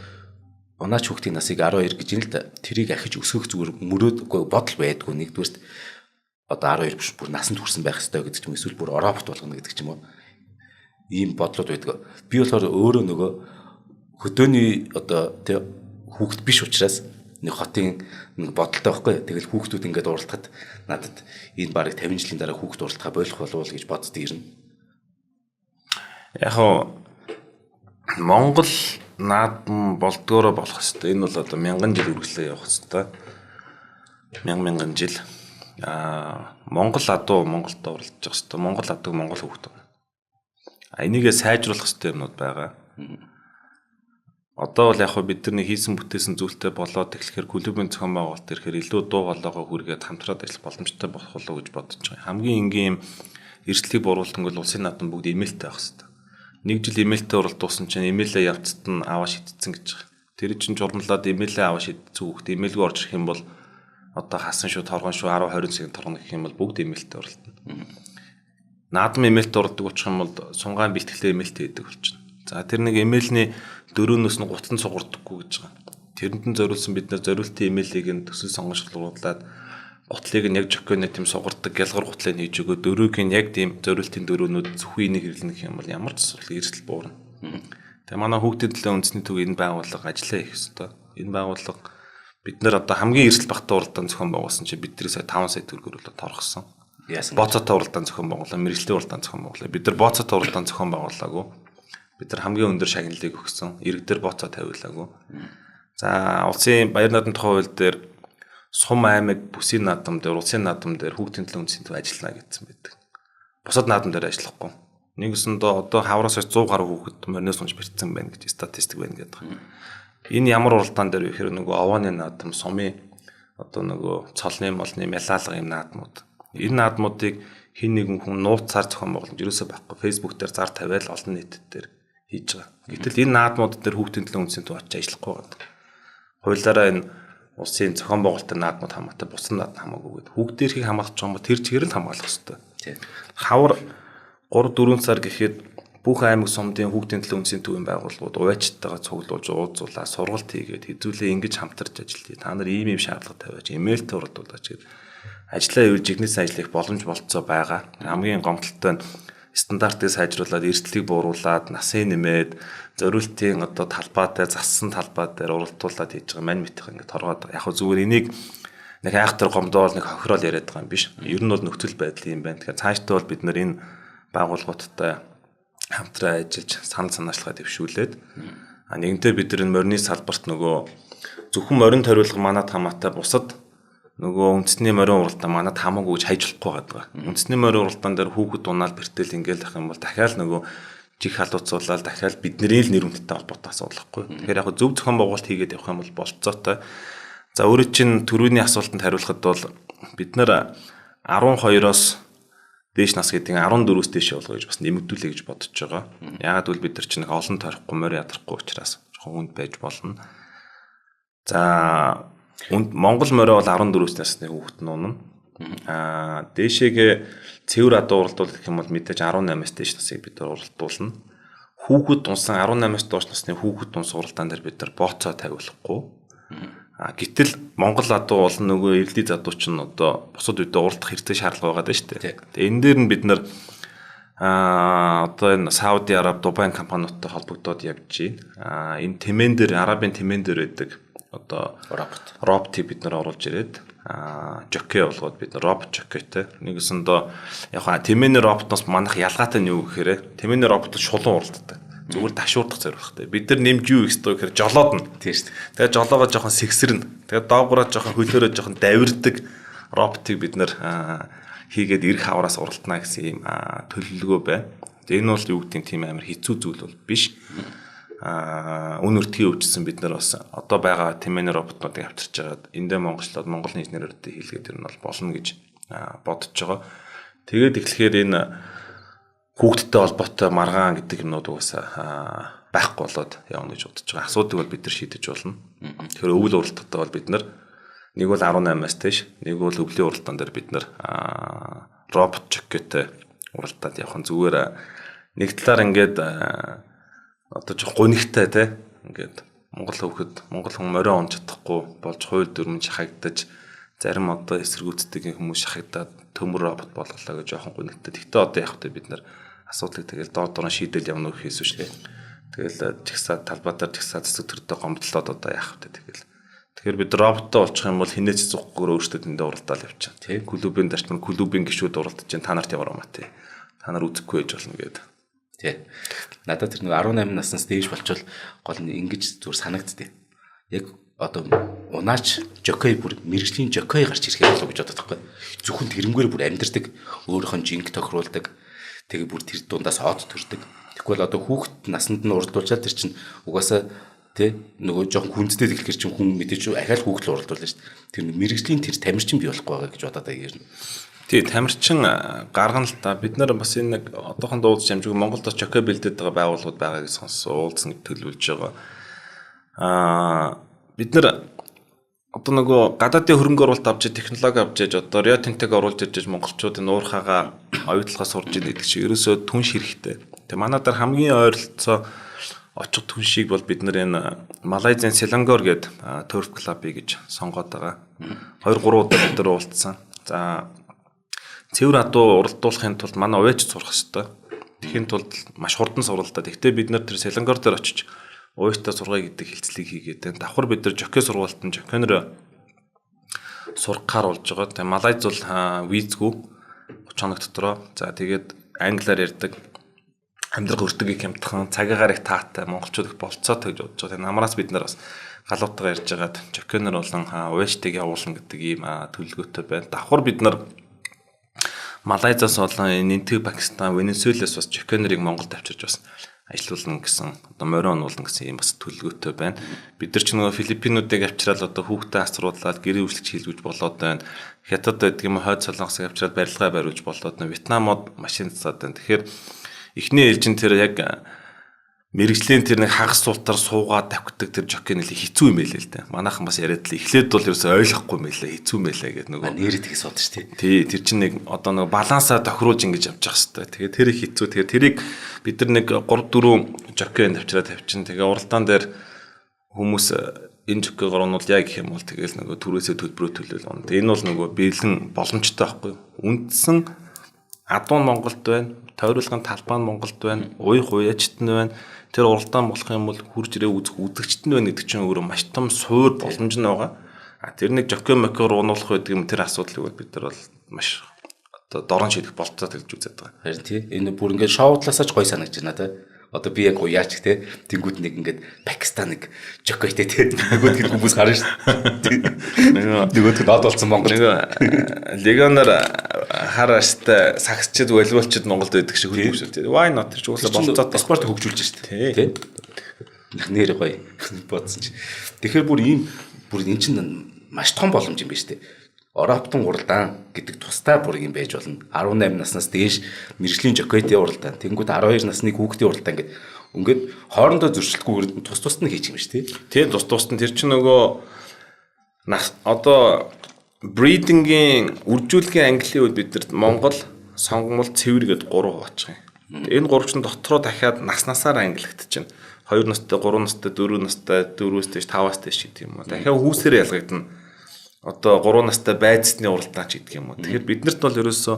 унаач хүүхдийн насыг 12 гэж юм л да. Тэрийг ахиж өсгөх зүгээр мөрөөдгүй бодол байдгүй. Нэгдүгээрт одоо 12 биш бүр насанд хүрсэн байх ёстой гэдэг ч юм эсвэл бүр робот болгоно гэдэг ч юм уу. Ийм бодлууд байдаг. Би болохоор өөрөө нөгөө хөдөөний одоо тэ хүүхд биш учраас нэг хотын нэг бодолтой байхгүй. Тэгэл хүүхдүүд ингээд уралдахад надад энэ бараг 50 жилийн дараа хүүхд уралдахаа болох болов уу гэж боддог юм. Яг хоо Монгол наадам болдгоороо болох хэвээр. Энэ бол одоо мянган жил үргэлжлээ явах хэвээр. Мянган жил. Монгол адуу Монголд уралдаж байгаа хэвээр. Монгол адууг Монгол хүүхд. Энийгээ сайжруулах хэвээр юмнууд байгаа. Одоо бол яг хөө бид нар хийсэн бүтээсэн зүйлтэй болоод тэгэхээр клубын зохион байгуулалт ирэхээр илүү дуу хоолойгоо хүргээд хамтраад ажиллах боломжтой болох болов уу гэж бодож байгаа. Хамгийн энгийн юм эрсдлийг буруулдаг бол улсын наадам бүгд имэйлтэй байх хэвээр. Нэг жил имэйлтэй уралдуулсан чинь имэйлээ явцад нь аваа шидсэн гэж байгаа. Тэр чинь журмлаад имэйлээ аваа шидсэн хүүхд имэйлгүй орж ирэх юм бол одоо хасан шүү, торгон шүү 10 20 цагийн торгоно гэх юм бол бүгд имэйлтэй уралдана. Наадам имэйлтэй уралдаг очих юм бол сунгаан бэлтгэлээ имэйлтэй хийдэг болчихно. За тэр нэг имэйлний дөрөөнөөс нь гутлан сугардаггүй гэж байгаа. Тэрэнд нь зориулсан бид нар зориултын имэйлийг нь төсөл сонгож шалгуулад гутлыг нь яг жоконы тийм сугардаг гялгар гутлыг хийж өгөө дөрөөг нь яг тийм зориултын дөрөөнүүд зөвхөн энийг хэрэглэнэ гэх юм бол ямар ч асуудал эрсдэл буурна. Тэгээ манай хүүхдийн төлөө үндэсний төв энэ байгууллага ажиллаа хийх ёстой. Энэ байгууллага бид нар одоо хамгийн эрсдэл багтаа уралдаан зохион байгуулсан чинь бид нар сая 5 сая төгрөгөөр л торгосон. Бооцоотой уралдаан зохион байгууллаа, мэргэжлийн уралдаан зохион байгууллаа. Бид нар бооцоотой уралдаан зохион байгууллаагүй. Бид нар хамгийн өндөр шагналыг өгсөн. Ирэг дээр бооцоо тавиулаагүй. За улсын баяр наадам тухай хууль дээр Сум аймаг бүсийн наадам дээр, улсын наадам дээр хүүхдийн төлөө үндэсний төв ажиллана гэсэн байдаг. Бусад наадам дээр ажиллахгүй. Нэгсэндээ одоо хавраас 100 гаруй хүүхэд мориноос унж бэртсэн байна гэж статистик байна гэдэг. Энэ ямар уралдаан дээр вэ гэхээр нөгөө овооны наадам, сумын одоо нөгөө цолны молны мялаалга юм наадмууд. Энэ наадмуудыг хин нэгэн хүн нууцаар зохион байгуулж ерөөсөө байхгүй. Facebook дээр зар тавиал олон нийтэд дээр хийж байгаа. Гэтэл энэ наадмууд дээр хүүхдийн төлөө үндэсний төв очиж ажиллахгүй байгаа. Хуулиараа энэ улсын зохион байгуулалтын наадмууд хамаатай, бусад наадам хамаагүй гэдэг. Хүүхдийн эрхийг хамгаалах юм бол тэр чигээр л хамгаалах ёстой. Хавар 3-4 сар гэхэд Бүх аймаг сумдын хүүхдийн төлөө үндэсний төвийн байгууллагууд уяачтайгаа цуглуулж уулзуулаа, сургалт хийгээд хэзүүлээ ингэж хамтарч ажиллая. Та нар ийм ийм шаардлага тавиач, имэйлтэй уралдуулаач гэдэг ажлаа явуулж игнээс ажиллах боломж болцоо байгаа. Хамгийн гомдолтой нь стандартыг сайжруулад, эрсдлийг бууруулад, насын нэмээд, зориултын одоо талбай дээр, зассан талбай дээр уралдуулаад хийж байгаа мань мэтэх ингээд торгоод байгаа. Яг хөө зүгээр энийг нэг айхтар гомдоол, нэг хохирол яриад байгаа юм биш. Ер нь бол нөхцөл байдал юм байна. Тэгэхээр цаашдаа бол бид нар энэ байгууллагуудтай хамтран ажиллаж санал санаачлага дэвшүүлээд нэгэнтээ бид нар энэ морины салбарт нөгөө зөвхөн морин ториулга манад хамаатай бусад нөгөө үндэсний морин уралдаан манад хамаагүй гэж хайж болохгүй байгаа. Үндэсний морин уралдаан дээр хүүхэд унаал бэртэл ингээл ах юм бол дахиад нөгөө жиг халууцуулаад дахиад бидний л нэр хүндтэй холбоотой асуудал байхгүй. Тэгэхээр яг зөв зохион байгуулалт хийгээд явах юм бол болцоотой. За өөрөө чинь түрүүний асуултанд хариулахад бол бид нар 12-оос дээш нас гэдэг 14-өөс дээш болгоё гэж бас нэмэгдүүлээ гэж бодож байгаа. Яагаад гэвэл бид нар чинь нэг олон тойрохгүй, морь ядрахгүй учраас жоохон хүнд байж болно. За Монгол морио бол 14 насны хүүхэд нь унана. Дээшээгээ цэвэр адуу уралдуул гэх юм бол мэдээж 18-аас дээш насыг бид нар уралдуулна. Хүүхэд унсан 18-аас доош насны хүүхэд унсан уралдаан дээр бид нар бооцоо тавиулахгүй. Гэтэл Монгол адуу болон нөгөө ирэлдий задуу чинь одоо бусад үедээ уралдах хэрэгтэй шаардлага байгаа даа шүү дээ. Тэгээ энэ дээр нь бид нар одоо энэ Сауди Араб, Дубайн компаниудтай холбогдоод явж байна. Энэ тэмээн дээр, Арабын тэмээн дээр байдаг одоо роботыг бид нар оруулж ирээд жокей болгоод бид робот жокейтэй. Нэгэсэндээ яг хаа тэмээний роботноос манайх ялгаатай нь юу гэхээр тэмээний робот шулуун уралддаг. Зүгээр ташуурдах зорилготой. Бид нар нэмж юу хийх ёстой гэхээр жолоодно. Тийм шүү дээ. Тэгээ жолоогоо жоохон сэгсэрнэ. Тэгээ доогоороо жоохон хөлөөрөө жоохон давирдаг роботыг бид нар хийгээд ирэх хавраас уралдана гэсэн ийм төлөвлөгөө байна. Тэгээ энэ бол юу гэдэг нь тийм амар хэцүү зүйл бол биш. Үн өртгийн өвчсөн бид нар бас одоо байгаа тэмээний роботнуудыг авчирч байгаад эндээ монголчлоод монгол инженеруудыг хийлгээд ер нь бол болно гэж бодож байгаа. Тэгээд эхлэхээр энэ хүүхдтэй холбоотой маргаан гэдэг юмнууд угаасаа байхгүй болоод явна гэж бодож байгаа. Асуудыг бол бид нар шийдэж болно. Тэгэхээр өвөл уралдахтай бол бид нар нэг бол 18-аас тийш, нэг бол өвлийн уралдаан дээр бид нар робот жокейтэй уралдаад явах нь зүгээр. Нэг талаар ингээд одоо жоох гунигтай те ингээд монгол хүүхэд, монгол хүн морио унж чадахгүй болж хууль дүрмэн шахагдаж зарим одоо эсэргүүцдэг хүмүүс шахагдаад төмөр робот болголоо гэж жоохон гунигтай. Тэгтээ одоо яг хөтэ бид нар асуудлыг тэгэл доор дорн шийдэл явна гэхээс биш. Тэгэл жигсаа талбай дээр жигсаа цэцэг төрдөө гомдлоод одоо яах вэ тэгэл. Тэгэхээр бид роботтой болчих юм бол хинээч зуггүйгээр өөрсдөө тэндээ уралдаал явчихна. Тий. Клубын дарчмар клубын гишүүд уралдаж чинь та нарт ямар юм аа тий. Та нар үзэхгүй байж болно гэдэг. Тий. Надад тэр нэг 18 наснаас дээш болчвол гол нь ингэж зүгээр санагддээ. Яг одоо унаач жокей бүр мэрэгжлийн жокей гарч ирэхээр болов гэж боддог байхгүй. Зөвхөн тэрнгээр бүр амьдэрдэг, өөрийнх нь жинг тохируулдаг. Тэгээ бүр тэр дундаас од төрдөг. Тэгвэл одоо хүүхэд насанд нь уралдуулчаад тэр чинь угаасаа тий нөгөө жоохон хүндтэй тэгэхээр чинь хүн мэдээж ахаал хүүхэд л уралдуулна шүү дээ. Тэр мэрэгжлийн тэр тамирчин бий болохгүй байгаа гэж бодоод байгаа юм. Тий, тамирчин гаргана л та. Бид нар бас энэ нэг одоохондоо уулзч амжиг Монголд бас жокей бэлдээд байгаа байгууллагууд байгааг сонссон, уулзсан гэж төлөвлөж байгаа. Бид нар одоо нөгөө гадаадын хөрөнгө оруулалт авч, технологи авч яж одоо Рио Тинтог оруулж ирж монголчуудын уурхаага оюутлахаа сурж ийн гэдэг шиг ерөөсөө түнш хэрэгтэй. Тэгээ манай дээр хамгийн ойролцоо очих түншийг бол бид нар энэ Малайзын Селангор гээд Turf Club-ыг гэж сонгоод байгаа. 2 3 удаа бид нар уулзсан. За цэвэр адуу уралдуулахын тулд манай уяач сурах ёстой. Тэхийн тулд маш хурдан суралдаа. Гэхдээ бид нар тэр Селангор дээр очиж уяатаа сургая гэдэг хэлцлийг хийгээд байна. Давхар бид нар жокей сургуультанд жокейнер сургахаар болж байгаа. Тэгээ Малайз бол визгүй 30 хоног дотроо. За тэгээд англиар ярьдаг, амьдрах өртөгийг хямдхан, цагаагаар их таатай, монголчууд их болцоотой гэж бодож байгаа. Тэгээ намраас бид нар бас галуутайгаа ярьж байгаад жокейнер болон уяачтыг явуулна гэдэг ийм төлөвлөгөөтэй байна. Давхар бид нар Малайзаас болон Нэнтэг, Пакистан, Венесуэлаас бас жокейнерыг Монголд авчирч бас ажилуулна гэсэн, одоо морио онуулна гэсэн ийм бас төлөвлөгөөтэй байна. Бид нар ч нөгөө Филиппинуудыг авчираад одоо хүүхдээ асруулаад гэрээ үйлчлэгч хийлгүүж болоод байна. Хятад байдаг юм хойд солонгосыг авчираад барилгаа бариулж болоод байна. Вьетнамууд машин засаад байна. Тэгэхээр эхний ээлжин тэр яг Мэргэжлийн тэр нэг хагас суултаар суугаад давхдаг тэр жокей нэлээ хэцүү юм байлээ л дээ. Манайхан бас яриад л эхлээд бол ерөөсөй ойлгохгүй юм байлээ, хэцүү юм байлээ гэдэг нөгөө. Нэрээ тгий суудаг шүү дээ. Тий, тэр чинь нэг одоо нэг балансаа тохируулж ингэж явж явах хэвээр. Тэгээ тэр их хэцүү. Тэгээ тэрийг бид нар нэг 3 4 жокей тавьчраа тавьчин. Тэгээ уралдаан дээр хүмүүс энэ жокейгоор унвал яа гэх юм бол тэгэл нөгөө түрээсээ төлбөрөө төлөөл унаа. Энэ бол нөгөө бэлэн боломжтой байхгүй юу? Үндсэн адуу Монголд байна, тойруулгын талбай нь Монголд байна, уях уяачт нь байна. Тэр уралдаан болох юм бол хурж ирээ үзэх үзэгчт нь байна гэдэг чинь өөрөө маш том суур боломж нь байгаа. А тэр нэг жокей мокер унуулах гэдэг юм тэр асуудлыг бол бид нар бол маш одоо дорон шийдэх болцоо гэж үзээд байгаа. Харин тий. Энэ бүр ингээд шоу талаасаа ч гоё санагдаж байна те. Одоо би яг уяач те. Тэнгүүд нэг ингээд Пакистан нэг жокейтэй те. Нөгөөдг нь хүмүүс харна шүү дээ. Нөгөөдг нь од болсон Монгол. Нөгөө легионер хар аштай сагсчид волейболчид Монголд байдаг шиг хөлбөмбөг шүү дээ. Why not тэр ч угаасаа болцоотой спорт хөгжүүлж шүү дээ. Тий. Нэр гоё бодсон чи. Тэгэхээр бүр ийм бүр эн чинь маш том боломж юм байна шүү дээ. Ороптон уралдаан гэдэг тусдаа бүр юм байж болно. 18 наснаас дээш мэргэжлийн жокейтэй уралдаан. Тэнгүүд 12 насны хүүхдийн уралдаан гэдэг. Ингээд хоорондоо зөрчилдөхгүйгээр тус тусд нь хийчих юм шүү дээ. Тийм тус тусд нь тэр чинь нөгөө нас одоо breeding-ийн үржүүлгийн английн үед бид нар Монгол, Сонгомол, Цэвэр гэдээ гурав хаваачих юм. Энэ гурав чинь дотроо дахиад нас насаар ангилагдчихна. 2 настай, 3 настай, 4 настай, 4-өөс дээш, 5-аас дээш гэдэг юм уу. Дахиад хүүсээр ялгагдана. Одоо 3 настай байцсны уралдаан ч гэдэг юм уу. Тэгэхээр биднэрт бол ерөөсөө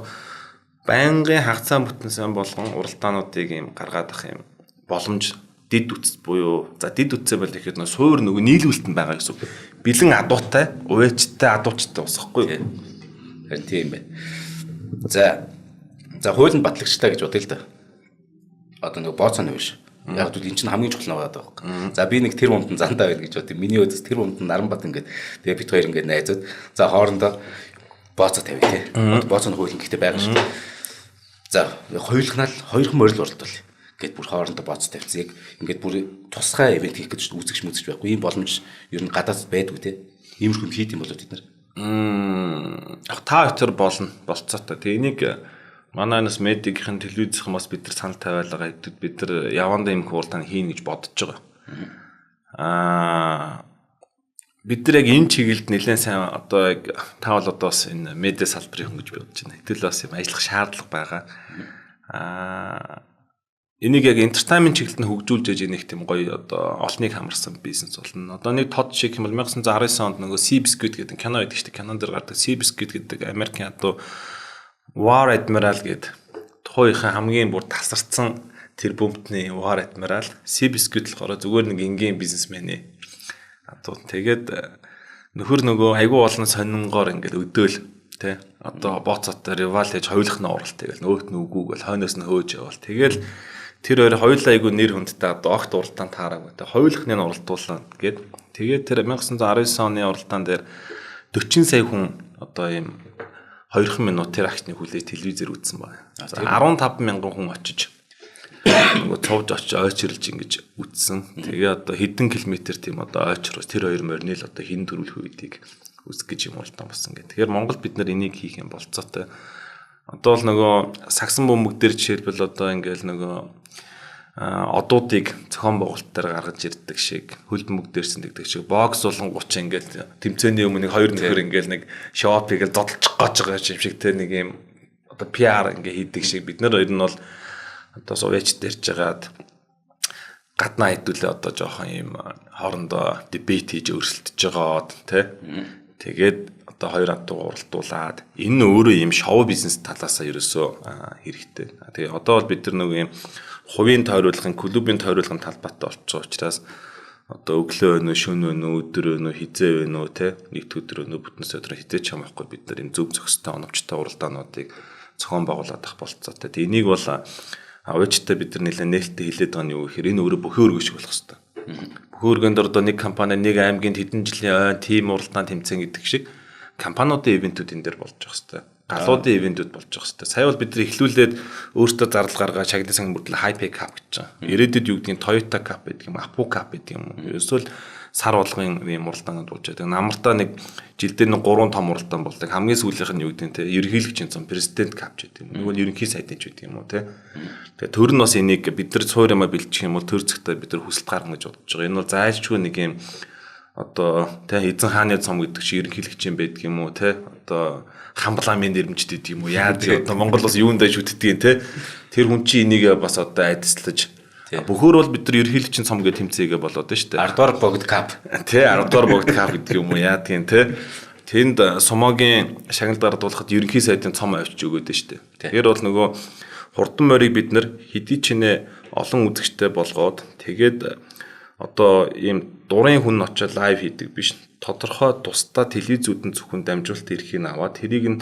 байнгын хагацаа бүтэн сайн болгон уралдаануудыг юм гаргаад ах юм боломж дид үтс буюу за дид үтсээ бол ихэд нөө суур нөгөө нийлүүлэлт нь байгаа гэсэн үг. Бэлэн адуутай, уяачтай, адуучтай усахгүй. Харин тийм байна. За за хуулинд батлагчтай гэж бодъё л да. Одоо нөгөө бооцооны биш. Яг гэвэл эн чинь хамгийн чухал нь байгаа байхгүй. За би нэг тэр умдан зандаа байна гэж бодъё. Миний өдөс тэр умдан Наранбат ингээд тэгээ бит хоёр ингээд найзууд за хоорондоо бооцоо тавья те. Одоо бооцооны хууль гэхдээ байгаа шүү дээ. За хоёулахнаа л хоёрхан морил уралдвал гэд бүр хоорондоо бооцоо тавьсан. Яг ингээд бүр тусгай ивент хийх гэж үзэгч мүзэгч байхгүй. Ийм боломж ер нь гадаад байдгүй те. Иймэрхүү юм хийд юм болоо бид нар. Та өтөр болно болцоотой. Тэгээ энийг манай нас медиагийн телевизийнхэн бас бид нар санал тавиалгаа хэдүүд бид нар явандаа юм уралдаан хийнэ гэж бодож байгаа. Бид нар яг энэ чиглэлд нэлээд сайн одоо яг та бол одоо бас энэ медиа салбарын хүн гэж би бодож байна. Хэдүүл бас юм ажиллах шаардлага байгаа. Энийг яг entertainment чиглэлд нь хөгжүүлж яж нэг тийм гоё одоо олныг хамарсан бизнес болно. Одоо нэг тод шиг юм бол 1919 онд нөгөө Seabiscuit гэдэг кино байдаг шүү дээ. Кинон дээр гардаг Seabiscuit гэдэг Америкийн одоо War Admiral гэдэг тухайн үеийн хамгийн бүр тасарсан тэр бөмтний War Admiral Seabiscuit болохоор зүгээр нэг энгийн бизнесмен ээ. Одоо тэгээд нөхөр нөгөө айгүй олон сонингоор ингээд өдөөл тэ одоо бооцоотой ривал хийж хоёулах нь уралт тэгэл нөгөөт нь үгүйг бол хойноос нь хөөж явал тэгэл тэр хоёр хоёулаа айгүй нэр хүндтэй одоо огт уралдаан таараагүй тэ хоёулахны нь уралдуулаа гэд тэгээд тэр 1919 оны уралдаан дээр 40 сая хүн одоо ийм 2 минут тэр агчны хүлээж телевизээр үзсэн байна. 15 мянган хүн очиж нөгөө цовж очиж ойчирлж ингэж үзсэн. Тэгээ одоо хэдэн километр тийм одоо ойчрос тэр хоёр морины л одоо хин төрүүлэх үедийг үзэх гэж юм уралдаан болсон гэх. Тэгэхээр Монголд бид нар энийг хийх юм болцоотой. Одоо л нөгөө сагсан бөмбөг дээр жишээлбэл одоо ингээл нөгөө одуудыг зохион байгуулалтаар гаргаж ирдэг шиг хөл бөмбөг дээрсэн гэдэг шиг бокс болон 30 ингээл тэмцээний өмнө нэг хоёр нөхөр ингээл нэг шопыг л зодолчих гоож байгаа юм шиг те нэг юм одоо PR ингээ хийдэг шиг бид нар хоёр нь бол одоо сувяч дэрж жагаад гаднаа хэдүүлээ одоо жоохон юм хоорондоо дебет хийж өрсөлдөж байгаад те тэгээд одоо хоёр адуу уралдуулаад энэ нь өөрөө юм шоу бизнес талаасаа ерөөсөө хэрэгтэй. Тэгээ одоо бол бид нар нэг юм хувийн тойруулгын, клубын тойруулгын талбайтай болчихсон учраас одоо өглөө өнөө, шөнө өнөө, өдөр өнөө, хизээ өнөө те нэгд өдөр өнөө бүтэн өдөр хизээ ч хамаахгүй бид нар юм зөв зохистой оновчтой уралдаануудыг зохион байгуулад ах болцоотой. Тэгээ энийг бол авчтай бид нар нэлээд нээлттэй хилээд байгаа нь юу гэхээр энэ өөрөө бүхэн өргөн шиг болох хэвээр. Бүхэн өргөнд одоо нэг компани нэг аймгийн хэдэн жилийн ойн тим уралдаан тэмцээн гэдэг шиг компаниудын ивентүүд энэ дээр болж явах хэвээр. Галуудын ивентүүд болж явах хэвээр. Сая бол бид нар эхлүүлээд өөртөө зардал гаргаа шагналын сан мөрдлөө High Pay Cup гэж байгаа. Ирээдүйд юу гэдгийг Toyota Cup гэдэг юм, Apu Cup гэдэг юм. Ерөөсөө л Сар болгон ийм уралдаанууд болж байдаг. Намартаа нэг жилдээ нэг 3 том уралдаан болдог. Хамгийн сүүлийнх нь юу гэдэг нь те ерөнхийлөгчийн цом президент кап ч гэдэг юм. Нөгөө нь ерөнхий сайдын ч гэдэг юм уу те. Тэгээ төр нь бас энийг бид нар цуур юмаа бэлдчих юм бол төр зэгтээ бид нар хүсэлт гаргана гэж бодож байгаа. Энэ бол зайлшгүй нэг юм одоо те эзэн хааны цом гэдэг чи ерөнхийлөгч юм байдаг юм уу те. Одоо хамбламын нэрмжт гэдэг юм уу. Яа тийм одоо Монгол бас юундаа шүтдэг юм те. Тэр хүн чи энийг бас одоо айдслаж бөхөр бол бид нар ерөнхийлөгчийн цом гэж тэмцээгээ болоод байна шүү дээ. 10 дугаар богд кап. Тэ 10 дугаар богд кап гэдэг юм уу яа тийм те. Тэнд сумогийн шагнал дардуулахад ерөнхий сайдын цом авчиж өгөөд байна шүү дээ. Тэгэхээр бол нөгөө хурдан морийг бид нар хэдий ч нэ олон үзэгчтэй болгоод тэгээд одоо ийм дурын хүн очиод лайв хийдэг биш. Тодорхой тусдаа телевизүүд нь зөвхөн дамжуулалт эрхийг аваад тэрийг нь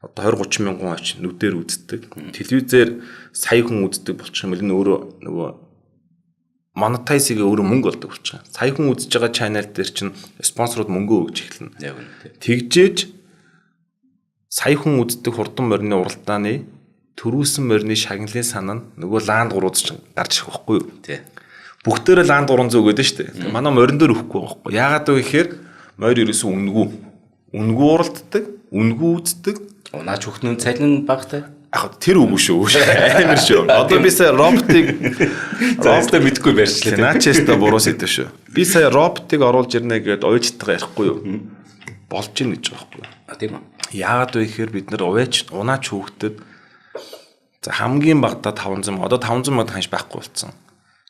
одоо 20 30 мянган оч нүдээр үздэг. Телевизээр сая хүн үздэг болчих юм бол энэ өөрөө нөгөө монетайзыг өөрөө мөнгө олдог болчих. Сая хүн үзэж байгаа чанал дээр чинь спонсорууд мөнгө өгч эхэлнэ. Яг үнэ. Тэгжээж сая хүн үздэг хурдан морины уралдааны төрүүлсэн морины шагналын сан нь нөгөө Land 300 чинь гарч ирэх байхгүй юу? Тий. Бүгдээрээ Land 300 өгөөд нь шүү дээ. Манай морин дээр өгөхгүй байгаа байхгүй. Яагаад вэ гэхээр морь ерөөсөн үнэгүй. Үнэгүй уралддаг, үнэгүй үздэг. Унаач хүүхнүүд цалин багтай. Яг тэр үгүй шүү. Амар шүү. Одоо би сая роботыг роботыг мэдгүй барьчлаа. Наачеста буруу сэдв шүү. Би сая роботыг оруулж ирнэ гэдээ уйжтайгаа ярихгүй юу? Болж ийн гэж байгаа байхгүй юу? А тийм үү. Яагаад вэ гэхээр бид нар уйж унаач хүүхдэд за хамгийн багадаа 500 мянга одоо 500 мянга ханш байхгүй болсон.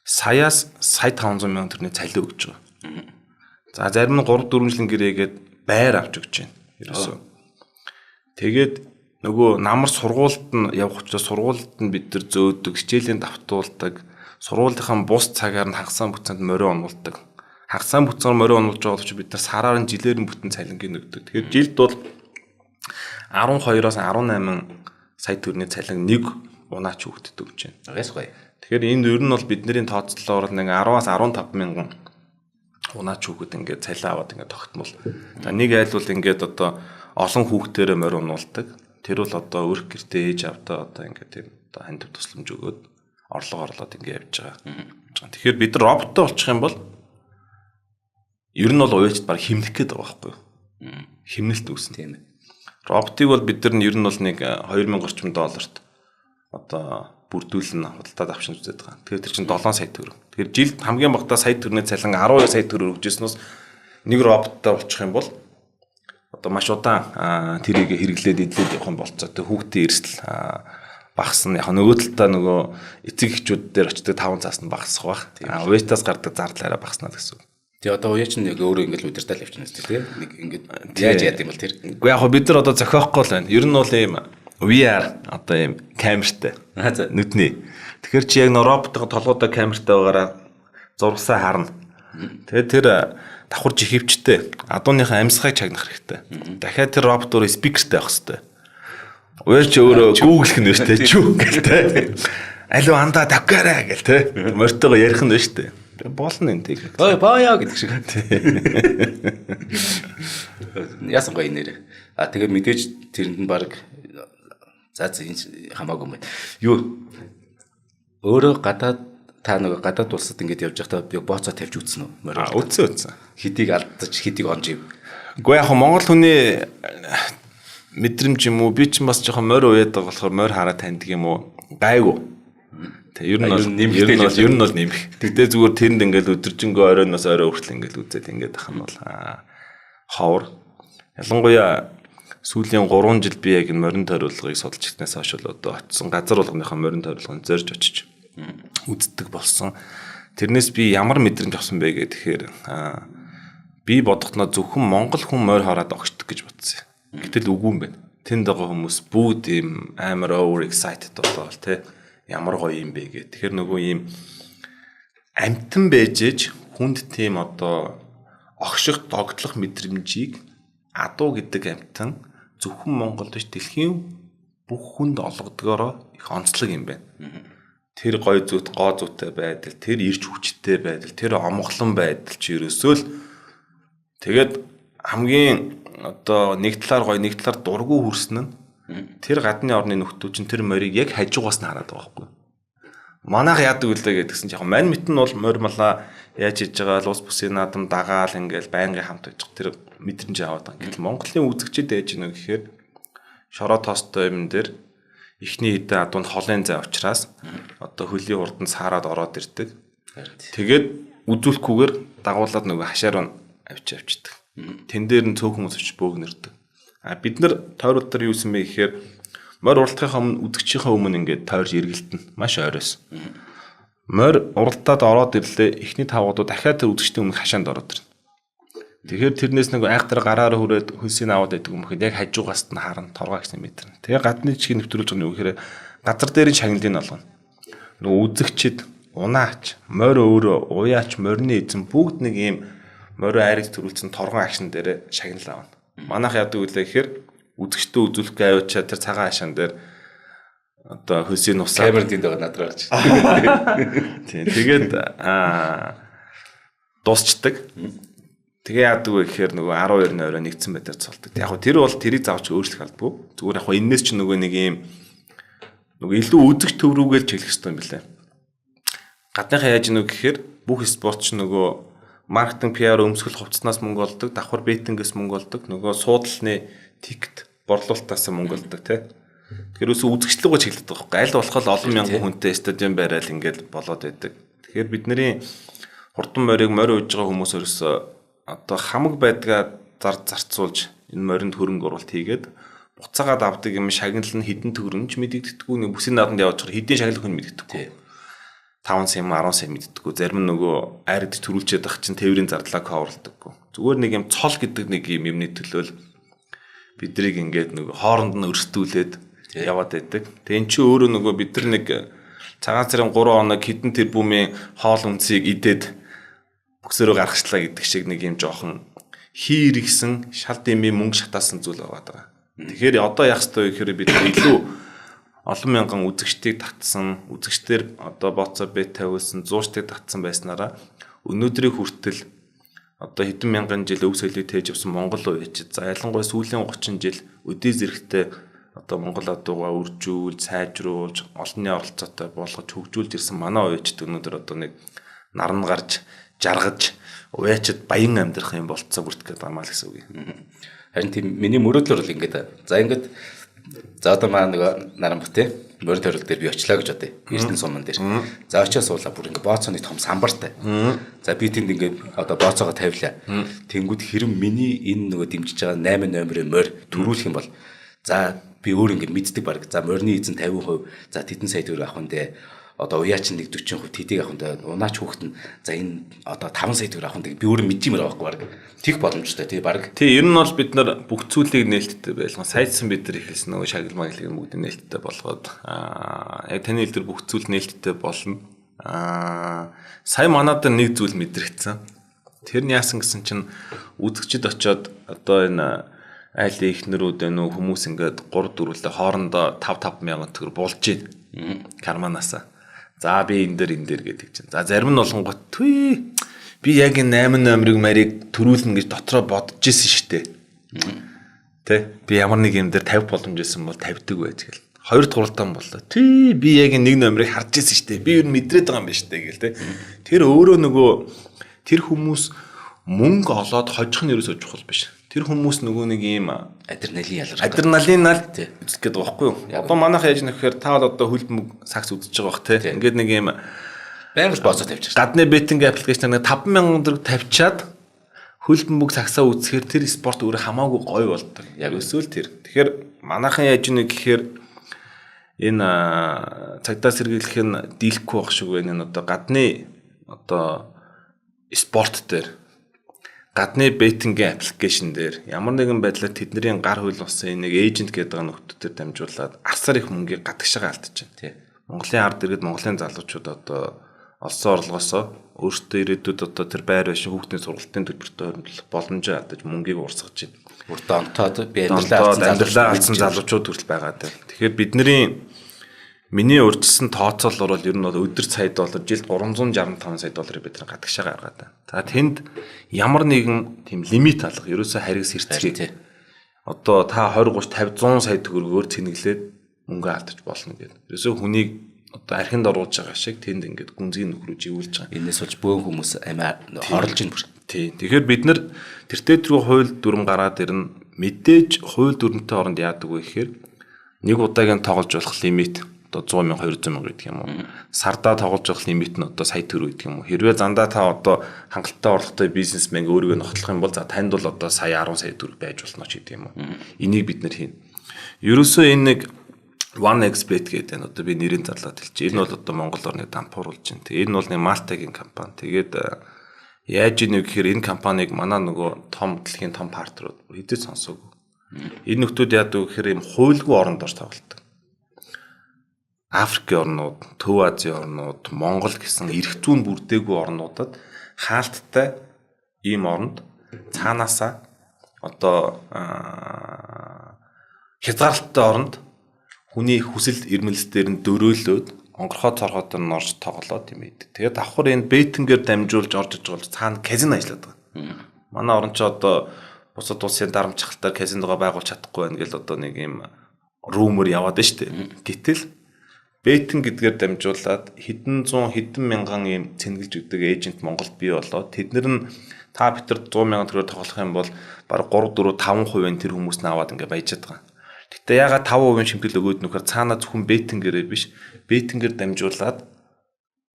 Саяас сая 500 мянга төгрөгийн цалин өгч байгаа. За зарим нь 3 4 жилийн гэрээгээд байр авч өгч байна. Ерөөсөө. Тэгээд нөгөө намар сургуульд нь явах учраас сургуульд нь бид нар зөөдөг, хичээлийн давтуулдаг, сургуулийнхаа бус цагаар нь хагасаа бүтсэнд морио онуулдаг. Хагасаа бүтсээр морио онуулж байгаа боловч бид нар сараар нь жилээр нь бүтэн цалингийг өгдөг. Тэгэхээр жилд бол 12-оос 18 сая төгрөгийн цалин нэг унаач хүүхдэд өгч байна. Гайс гоё. Тэгэхээр энд ер нь бол бидний тооцоолоор нэг 10-аас 15 мянган унаач хүүхэд ингээд цалин аваад ингээд тогтмол. За нэг айл бол ингээд одоо олон хүүхдээрээ морь унуулдаг. Тэр бол одоо өрх гэртээ ээж авдаа одоо ингээд тийм одоо хандив тусламж өгөөд орлого орлоод ингээд явж байгаа. Тэгэхээр бид нар роботтой болчих юм бол ер нь бол уяачд баг химнэх гээд байгаа байхгүй юу? Химнэлт үүснэ. Тийм ээ. Роботыг бол бид нар нь ер нь бол нэг 2000 орчим долларт одоо бүрдүүлэн худалдаад авчин үзээд байгаа. Тэгэхээр тэр чинь 7 сая төгрөг. Тэгэхээр жилд хамгийн багадаа сая төгрөгийн цалин 12 сая төгрөг өгчээснээс нэг роботтой болчих юм бол одоо маш удаан тэрийг хэрэглээд эдлээд явах юм болцоо. Тэг хүүхдийн эрсдэл багасна. Яг нөгөө талдаа нөгөө эцэг эхчүүд дээр очдог 5 цаас нь багасах байх. Уяатаас гардаг зардал арай багасна гэсэн үг. Тэг одоо уяа чинь нэг өөрөө ингээд удирдал явчихна шүү дээ. Нэг ингээд яаж яад юм бол тэр. Үгүй яг бид нар одоо зохиохгүй л байна. Ер нь бол ийм VR одоо ийм камертай. Нүдний. Тэгэхээр чи яг нөө роботын толгойдоо камертай байгаараа зургасаа харна. Тэгээд тэр давхар жихэвчтэй адууныхаа амьсгыг чагнах хэрэгтэй. Дахиад тэр робот өөрөө спикертэй байх хэрэгтэй. Уяа чи өөрөө гүүглэх нь байна шүү дээ. Чүү гэл те. Алив андаа давкараа гэл те. Морьтойгоо ярих нь байна шүү дээ. Болно энэ тийг. Ой баая гэдэг шиг. Яасан гоё нэрэ. А тэгээ мэдээж тэрэнд нь баг за энэ хамаагүй юм байна. Юу өөрөө гадаад та нөгөө гадаад улсад ингэж явж байхдаа би бооцоо тавьж үзсэн үү? Морь. Үзсэн. Хэдийг алдаж, хэдийг онж ив. Гэхдээ яг Монгол хүний мэдрэмж юм уу? Би ч бас жоохон морь уяад байгаа болохоор морь хараа таньдаг юм уу? Гайгүй. Тэг ер нь бол нэмэх, ер нь бол нэмэх. Тэгтээ зүгээр тэрэнд ингээл өдөржингөө оройноос орой хүртэл ингээл үзээд ингээд ах нь бол ховор. Ялангуяа сүүлийн 3 жил би яг энэ морин тойруулгыг судалж ирснээс хойш л одоо очисон газар болгоныхоо морин тойруулгыг зорж очиж үздэг болсон. Тэрнээс би ямар мэдрэмж авсан бэ гэхээр би бодохноо зөвхөн монгол хүн морь хараад огшдог гэж бодсон юм. Гэтэл үгүй юм байна. Тэнд байгаа хүмүүс бүгд ийм амар over excited болоод те ямар гоё юм бэ гэх. Тэгэхээр нөгөө ийм амтан байжээж хүнд тийм одоо огших догтлох мэдрэмжийг адуу гэдэг амтан зөвхөн Монголд биш дэлхийн бүх хүнд олгодгоороо их онцлог юм байна. Тэр гой зүйт, гоо зүйтэй байдал, тэр ирч хүчтэй байдал, тэр омглон байдал чи ерөөсөө л тэгээд хамгийн одоо нэг талаар гой, нэг талаар дургу хүрсэн нь тэр гадны орны нөхдүүд чинь тэр морийг яг хажуугаас нь хараад байгаа байхгүй. Манайх яадаг үлээ гэдгсэн чинь яг мань мэт нь бол морь малаа Яаж хийж байгаа л улс бүсийн наадам дагаал ингээл байнгын хамт байж тэр мэдрэмж аваад байгаа. Гэтэл Монголын үзэгчид яаж ийнө гэхээр шороо тоостой юм дээр эхний хэдэн адуунд холын зай учраас одоо хөлийн хурданд саарад ороод ирдэг. Тэгээд үзүүлэхгүйгээр дагуулад нөгөө хашаар авч явчихдаг. Тэн дээр нь цөөхөн хүмүүс очиж бөөгнөрдөг. А бид нар тойрол дээр юу юм бэ гэхээр морь уралдахынхаа өмнө үзэгчийнхээ өмнө ингээд тойрж эргэлтэнэ. Маш ойроос. Морь уралдаад ороод ирлээ. Эхний тавгуудаа дахиад тэр үзэгчдийн өмнө хашаанд ороод ирнэ. Тэгэхээр тэрнээс нэг айхтар гараар хүрээд хөлсийг аваад байдаг юм ихэд яг хажуугаас нь харна, торгоо гэсэн мэдэрнэ. Тэгээ гадны чиг нэвтрүүлж байгаа нь юу гэхээр газар дээрийн шагналыг олгоно. Нөгөө үзэгчид унаач, морь өөрөө, уяач, морины эзэн бүгд нэг ийм морио айрыг төрүүлсэн торгон агшин дээр шагнал авна. Манайх яадаг үлээ гэхээр үзэгчдээ үзүүлэхгүй аваачаа тэр цагаан хашаан дээр одоо хөлсийг нусаа камер тэнд байгаа над руу гарч. Тийм. Тэгээд дуусчдаг. Тэгээ яадаг вэ гэхээр нөгөө 12-ны орой нэгдсэн байдлаар цолдог. Яг хөө тэр бол тэрийг заавч өөрчлөх албагүй. Зүгээр яг хөө энэс ч нөгөө нэг юм нөгөө илүү үзэгч төв рүүгээл чиглэх хэрэгтэй юм билээ. Гадныхаа яаж нүг гэхээр бүх спорт ч нөгөө маркетинг, PR өмсгөл хувцснаас мөнгө олдог, давхар беттингээс мөнгө олдог, нөгөө суудлын тикет борлуулалтаас мөнгө олдог тий. Тэгэхээр өсөө үзэгч лүүгээ чиглэдэг байхгүй. Аль болох олон мянган хүнтэй стадион барайл ингээд болоод байдаг. Тэгэхээр бидний хурдан морийг морь ууж байгаа хүмүүс ерөөсөө одоо хамаг байдгаа зарцуулж энэ моринд хөрөнгө оруулалт хийгээд буцаагаад авдаг юм шагнал нь хэдэн төгрөмж мэдэгддэггүй, нэг бүсийн нааданд явж байгаа хэдийн шагнал хүн мэдэгдэхгүй. 5 сая 10 сая мэддэггүй. Зарим нь нөгөө айрд төрүүлчихэд ах чинь тээврийн зардлаа coverлдаггүй. Зүгээр нэг юм цол гэдэг нэг юм юмны төлөөл бидрийг ингээд нөгөө хооронд нь өрсөлдүүлээд яваад байдаг. Тэгээ эн чинь өөрөө нөгөө бид нар нэг цагаан сарын 3 хоног хэдэн тэрбумын хоол хүнсийг идээд бөксөрөө гаргачлаа гэдэг шиг нэг юм жоохон хийргсэн шал дэмий мөнгө шатаасан зүйл байгаа даа. Тэгэхээр одоо яах ёстой вэ гэхээр бид илүү олон мянган үзэгчдийг татсан, үзэгчдэр одоо боцоо бет тавиулсан, зуучдыг татсан байснараа өнөөдрийг хүртэл одоо хэдэн мянган жил өв соёлыг тээж явсан Монгол уячид, за ялангуяа сүүлийн 30 жил өдий зэрэгтэй одоо Монгол адуугаа үржүүлж, сайжруулж, олонний оролцоотой болгож хөгжүүлж ирсэн манай уячид өнөөдөр одоо нэг наран гарч, жаргаж, уячид баян амьдрах юм болцоо бүртгэх гэдэг юм аа л гэсэн үг юм. Харин тийм миний мөрөөдлөөр бол ингээд за ингээд за одоо маа нөгөө Наранбат тий морин тойрол дээр би очлаа гэж бодъё. Эрдэнэ суман дээр. За очиа суулаа бүр ингээ бооцооны том самбартай. За би тэнд ингээ одоо бооцоогоо тавилаа. Тэнгүүд хэрэм миний энэ нөгөө дэмжиж байгаа 8 номерын морь төрүүлэх юм бол за би өөр ингээ мэддэг баг. За морины эзэн 50%, за тэдэн сая төгрөг авах нь дээ. Одоо уяа чинь нэг 40%, тэдийг авах нь дээ. Унаач хүүхэд нь за энэ одоо 5 сая төгрөг авах нь дээ. Би өөрөө мэдчихмээр байгаа байхгүй баг. Тех боломжтой тий баг. Тий, ер нь бол бид нар бүх зүйлийг нээлттэй байлган сайдсан бид нар эхэлсэн нөгөө шагнал маглыг бүгд нээлттэй болгоод яг таны хэлдэр бүх зүйл нээлттэй болно. Сая манад нэг зүйл мэдрэгдсэн. Тэр нь яасан гэсэн чинь үзэгчд очиод одоо энэ айлын эхнэрүүд байна уу хүмүүс ингээд 3 4-лээ хоорондоо 5 5 мянган төгрөг булж гин карманаасаа. За би энэ дээр гэдэг чинь. За зарим нь болонгот түи би яг энэ 8 номерыг марийг төрүүлнэ гэж дотроо бодож исэн шүү дээ. Тэ би ямар нэг юм дээр 50 боломж исэн бол 50-даг байж гэл. Хоёр дахь боллоо. Тий би яг энэ нэг номерыг харж исэн шүү дээ. Би ер нь мэдрээд байгаа юм байна шүү дээ гэл тэ. Тэр өөрөө нөгөө тэр хүмүүс мөнгө олоод хожих нь ерөөсөө чухал биш. Тэр хүмүүс нөгөө нэг ийм адреналин ялгарх. Адреналин нал үзэх гээд байгаа байхгүй юу? Одоо манайх яаж нөхөр та бол одоо хөлбөмбөг сакс үзэж байгаа бах те. Ингээд нэг ийм байнга бооцоо тавьчих. Гадны беттинг аппликейшн нэг 5000 төгрөг тавьчаад хөлбөмбөг саксаа үзэхээр тэр спорт өөрөө хамаагүй гоё болдог. Яг өсөөл тэр. Тэгэхээр манайхан яаж нэ гэхээр энэ цагдаа сэргийлэх нь дийлэхгүй байх шиг байна. Энэ одоо гадны одоо спорт дээр гадны беттингийн аппликейшн дээр ямар нэгэн байдлаар тэдний гар хөл болсон нэг эйжент гэдэг байгаа нөхдүүдээр дамжуулаад асар их мөнгийг гадагшаага алдчихна. Тий. Монголын ард иргэд, Монголын залуучууд одоо олсон орлогоосоо өөрсдөө ирээдүйд одоо тэр байр байшин хүүхдийн сургалтын төлбөртөө хоримтлах боломжоо алдаж мөнгийг урсгаж байна. Бүр донтоод би амьдралаа алдсан залуучууд хүртэл байгаа даа. Тэгэхээр бидний миний урьдчилсан тооцоолол бол ер нь бол өдөр сая доллар, жилд 365 сая долларыг бид нар гадагшаа гаргаад байна. За тэнд ямар нэгэн тийм лимит алга, ерөөсөө хариг сэрцгээ. Одоо та 20 30 50 100 сая төгрөгөөр цэнэглээд мөнгө алдаж болно гэдэг. Ерөөсөө хүнийг одоо архинд оруулж байгаа шиг тэнд ингээд гүнзгий нөхрөө живүүлж байгаа. Энээс болж бөөн хүмүүс амиа хорлож ин бүр. Тий. Тэгэхээр бид нар тэртээ тэргүй хууль дүрм гараад ирнэ. Мэдээж хууль дүрмтэй оронд яадаг вэ гэхээр нэг удаагийн тоглож болох лимит одоо 100 мянга 200 мянга гэдэг юм уу. Сардаа тоглож болох лимит нь одоо сая төгрөг гэдэг юм уу. Хэрвээ зандаа та одоо хангалттай орлоготой бизнесмен өөрийгөө нохтлох юм бол за танд бол одоо сая 10 сая төгрөг байж болно ч гэдэг юм уу. Энийг бид нэр хийнэ. Ерөөсөө энэ нэг 1xBet гэдэг энэ одоо би нэрийн зарлаад хэлчих. Энэ бол одоо Монгол орны дампууруулж байна. Тэгээ энэ бол нэг Малтагийн компани. Тэгээд яаж ийнэ гэхээр энэ компанийг манай нөгөө том дэлхийн том партнерууд хэзээ сонсоогүй. Энэ нөхдүүд яадаг вэ гэхээр ийм хуйлгүй оронд орж тоглолдог. Африкийн орнууд, Төв Азийн орнууд, Монгол гэсэн эрх зүйн бүрдээгүй орнуудад хаалттай ийм оронд цаанаасаа одоо хязгаарлалттай оронд хүний хүсэл эрмэлзэл нь дөрөөлөөд онгорхоо цорхоод нь орж тоглоод юм ийдэг. Тэгээд давхар энэ бейтингээр дамжуулж орж иж байгаа бол цаана казино ажилладаг байгаа. Манай орон ч одоо бусад улсын дарамт чахалтаар казиногоо байгуулж чадахгүй байна гэл одоо нэг юм rumor яваад байна шүү дээ. Гэтэл betting гэдгээр дамжуулаад хэдэн зуун хэдэн мянган ийм цэнгэлж өгдөг agent Монголд бий болоод тэд нар нь та битэр 100 мянган төгрөгөөр тоглох юм бол бараг 3 4 5% тэр хүмүүс нь аваад ингээ баяжаад байгаа. Гэтэ ягаад 5% шимтгэл өгөөд нөхөр цаана зөвхөн betting гэрээ биш, betting ээр дамжуулаад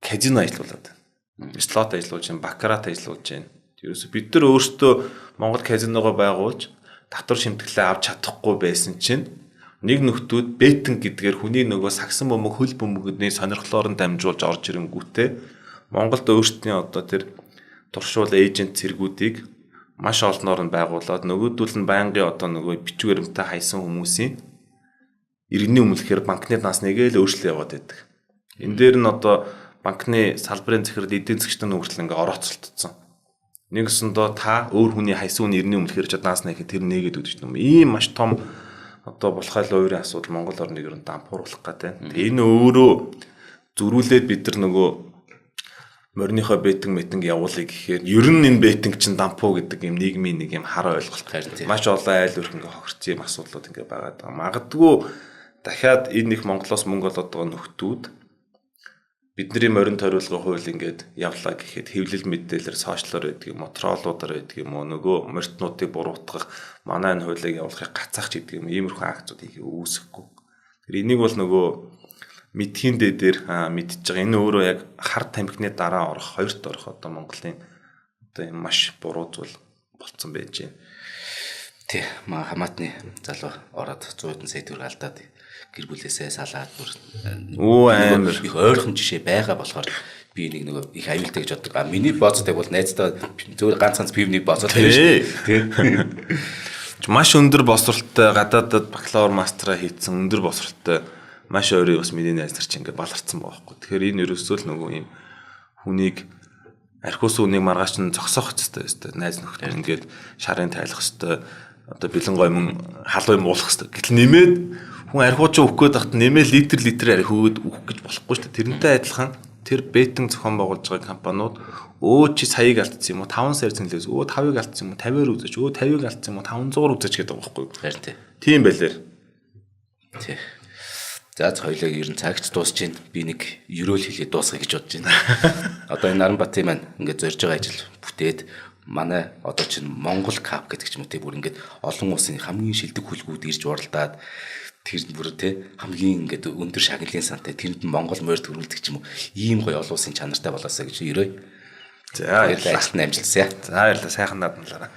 казино ажиллуулад байна. Слот ажиллуулж байна, бакарат ажиллуулж байна. Ерөөсө бид нар өөрсдөө Монгол казиногоо байгуулж татвар шимтгэлээ авч чадахгүй байсан чинь нэг нөхдүүд betting гэдгээр хүний нөгөө сагсан бөмбөг, хөл бөмбөгний сонирхлоор нь дамжуулж орж ирэнгүүтээ Монголд өөрсдийн одоо тэр туршуул agent цэргүүдийг маш олноор нь байгуулад нөгөөдөл нь байнгын одоо нөгөө бичиг баримтаа хайсан хүмүүсийн иргэний өмнөхөр банкны данс нэгээл өөрчлөлт яваад байдаг. Энэ дээр нь одоо банкны салбарын захирал эдийн засгчдын хүртэл ингээ орооцолтцсон. Нэгсэндөө та өөр хүний хайсан үний иргэний өмнөхөр ч данс нээх тэр нээгээд өгдөг юм. Ийм маш том одоо булхайл уурын асуудал Монгол орныг ер нь дампууруулах гэдэг. Тэгээ энэ өөрөө зөрүүлээд бид нар нөгөө мориныхоо betting мэтинг явуулъя гэхээр ер нь энэ betting чинь дампуу гэдэг юм нийгмийн нэг юм хар ойлголт. Маш олон айл өрх ингээ хохирсон юм асуудлууд ингээ байгаа даа. Магадгүй дахиад энэ их Монголоос мөнгө олоод байгаа нөхдүүд бидний морин тойруулгын хууль ингээд явлаа гэхэд хэвлэл мэдээлэлээр social оор байдаг юм уу, troll уудаар байдаг юм уу, нөгөө морьтнуудыг буруутгах, манай энэ хуулийг явуулахыг гацаах ч гэдэг юм иймэрхүү акцууд хийх үүсэхгүй. Тэр энийг бол нөгөө мэдхийн дээр мэдчихэж байгаа. Энэ өөрөө яг хар тамхины дараа орох, хоёрт орох одоо Монголын одоо юм маш буруу зүйл болцсон байж байна. Тий, маа хамаатны залуу ороод 100 сая төгрөг алдаад гэр бүлээсээ салаад бүр амар их ойрхон жишээ байгаа болохоор би нэг нөгөө их аюултай гэж боддог. А миний бооцдог бол найздаа зөвхөн ганц ганц пивний бооцол тийм шүү. Тий. Маш өндөр босролттой гадаадад бакалавр мастраа хийцэн өндөр босролттой маш ойрын бас миний найз нар чинь ингээ баларцсан байгаа байхгүй. Тэгэхээр энэ ерөөсөө л нөгөө юм хүнийг архиус үнийг маргааш нь зогсоох хэрэгтэй өстэй. Найз нөхдөд ингээд шарын тайлах хэрэгтэй. Одоо бэлэн гомн халуун юм уулах хэрэгтэй. Гэтэл нэмээд хүн архиуч өгөх гээд байхад нэмээ литр литр архи өгөөд өгөх гэж болохгүй шүү дээ. Тэрнтэй адилхан тэр betting зохион байгуулж байгаа компаниуд өө чи саяыг алдсан юм уу 5 сая цэнлээс өө 5-ыг алдсан юм уу 50-аар үзэж өө 50-ыг алдсан юм уу 500-аар үзэж гэдэг байгаа байхгүй. Харин тий. Тийм байлээ. Тий. За хоёлаа ер нь цагч дуусч байна. Би нэг ерөөл хэлээ дуусгая гэж бодож байна. Одоо энэ Наранбатын маань ингээд зорж байгаа ажил бүтээд манай одоо чинь Монгол Cup гэдэг ч юм уу те бүр ингээд олон улсын хамгийн шилдэг хүлгүүд ирж уралдаад тэр бүр те хамгийн ингээд өндөр шагналын сантай тэрэнд нь Монгол морь төрүүлдэг ч юм уу ийм гоё олон улсын чанартай болоосаа гэж ерөөе. За баярлалаа, ажилд нь амжилтсаа. За баярлалаа, сайхан наданлаараа.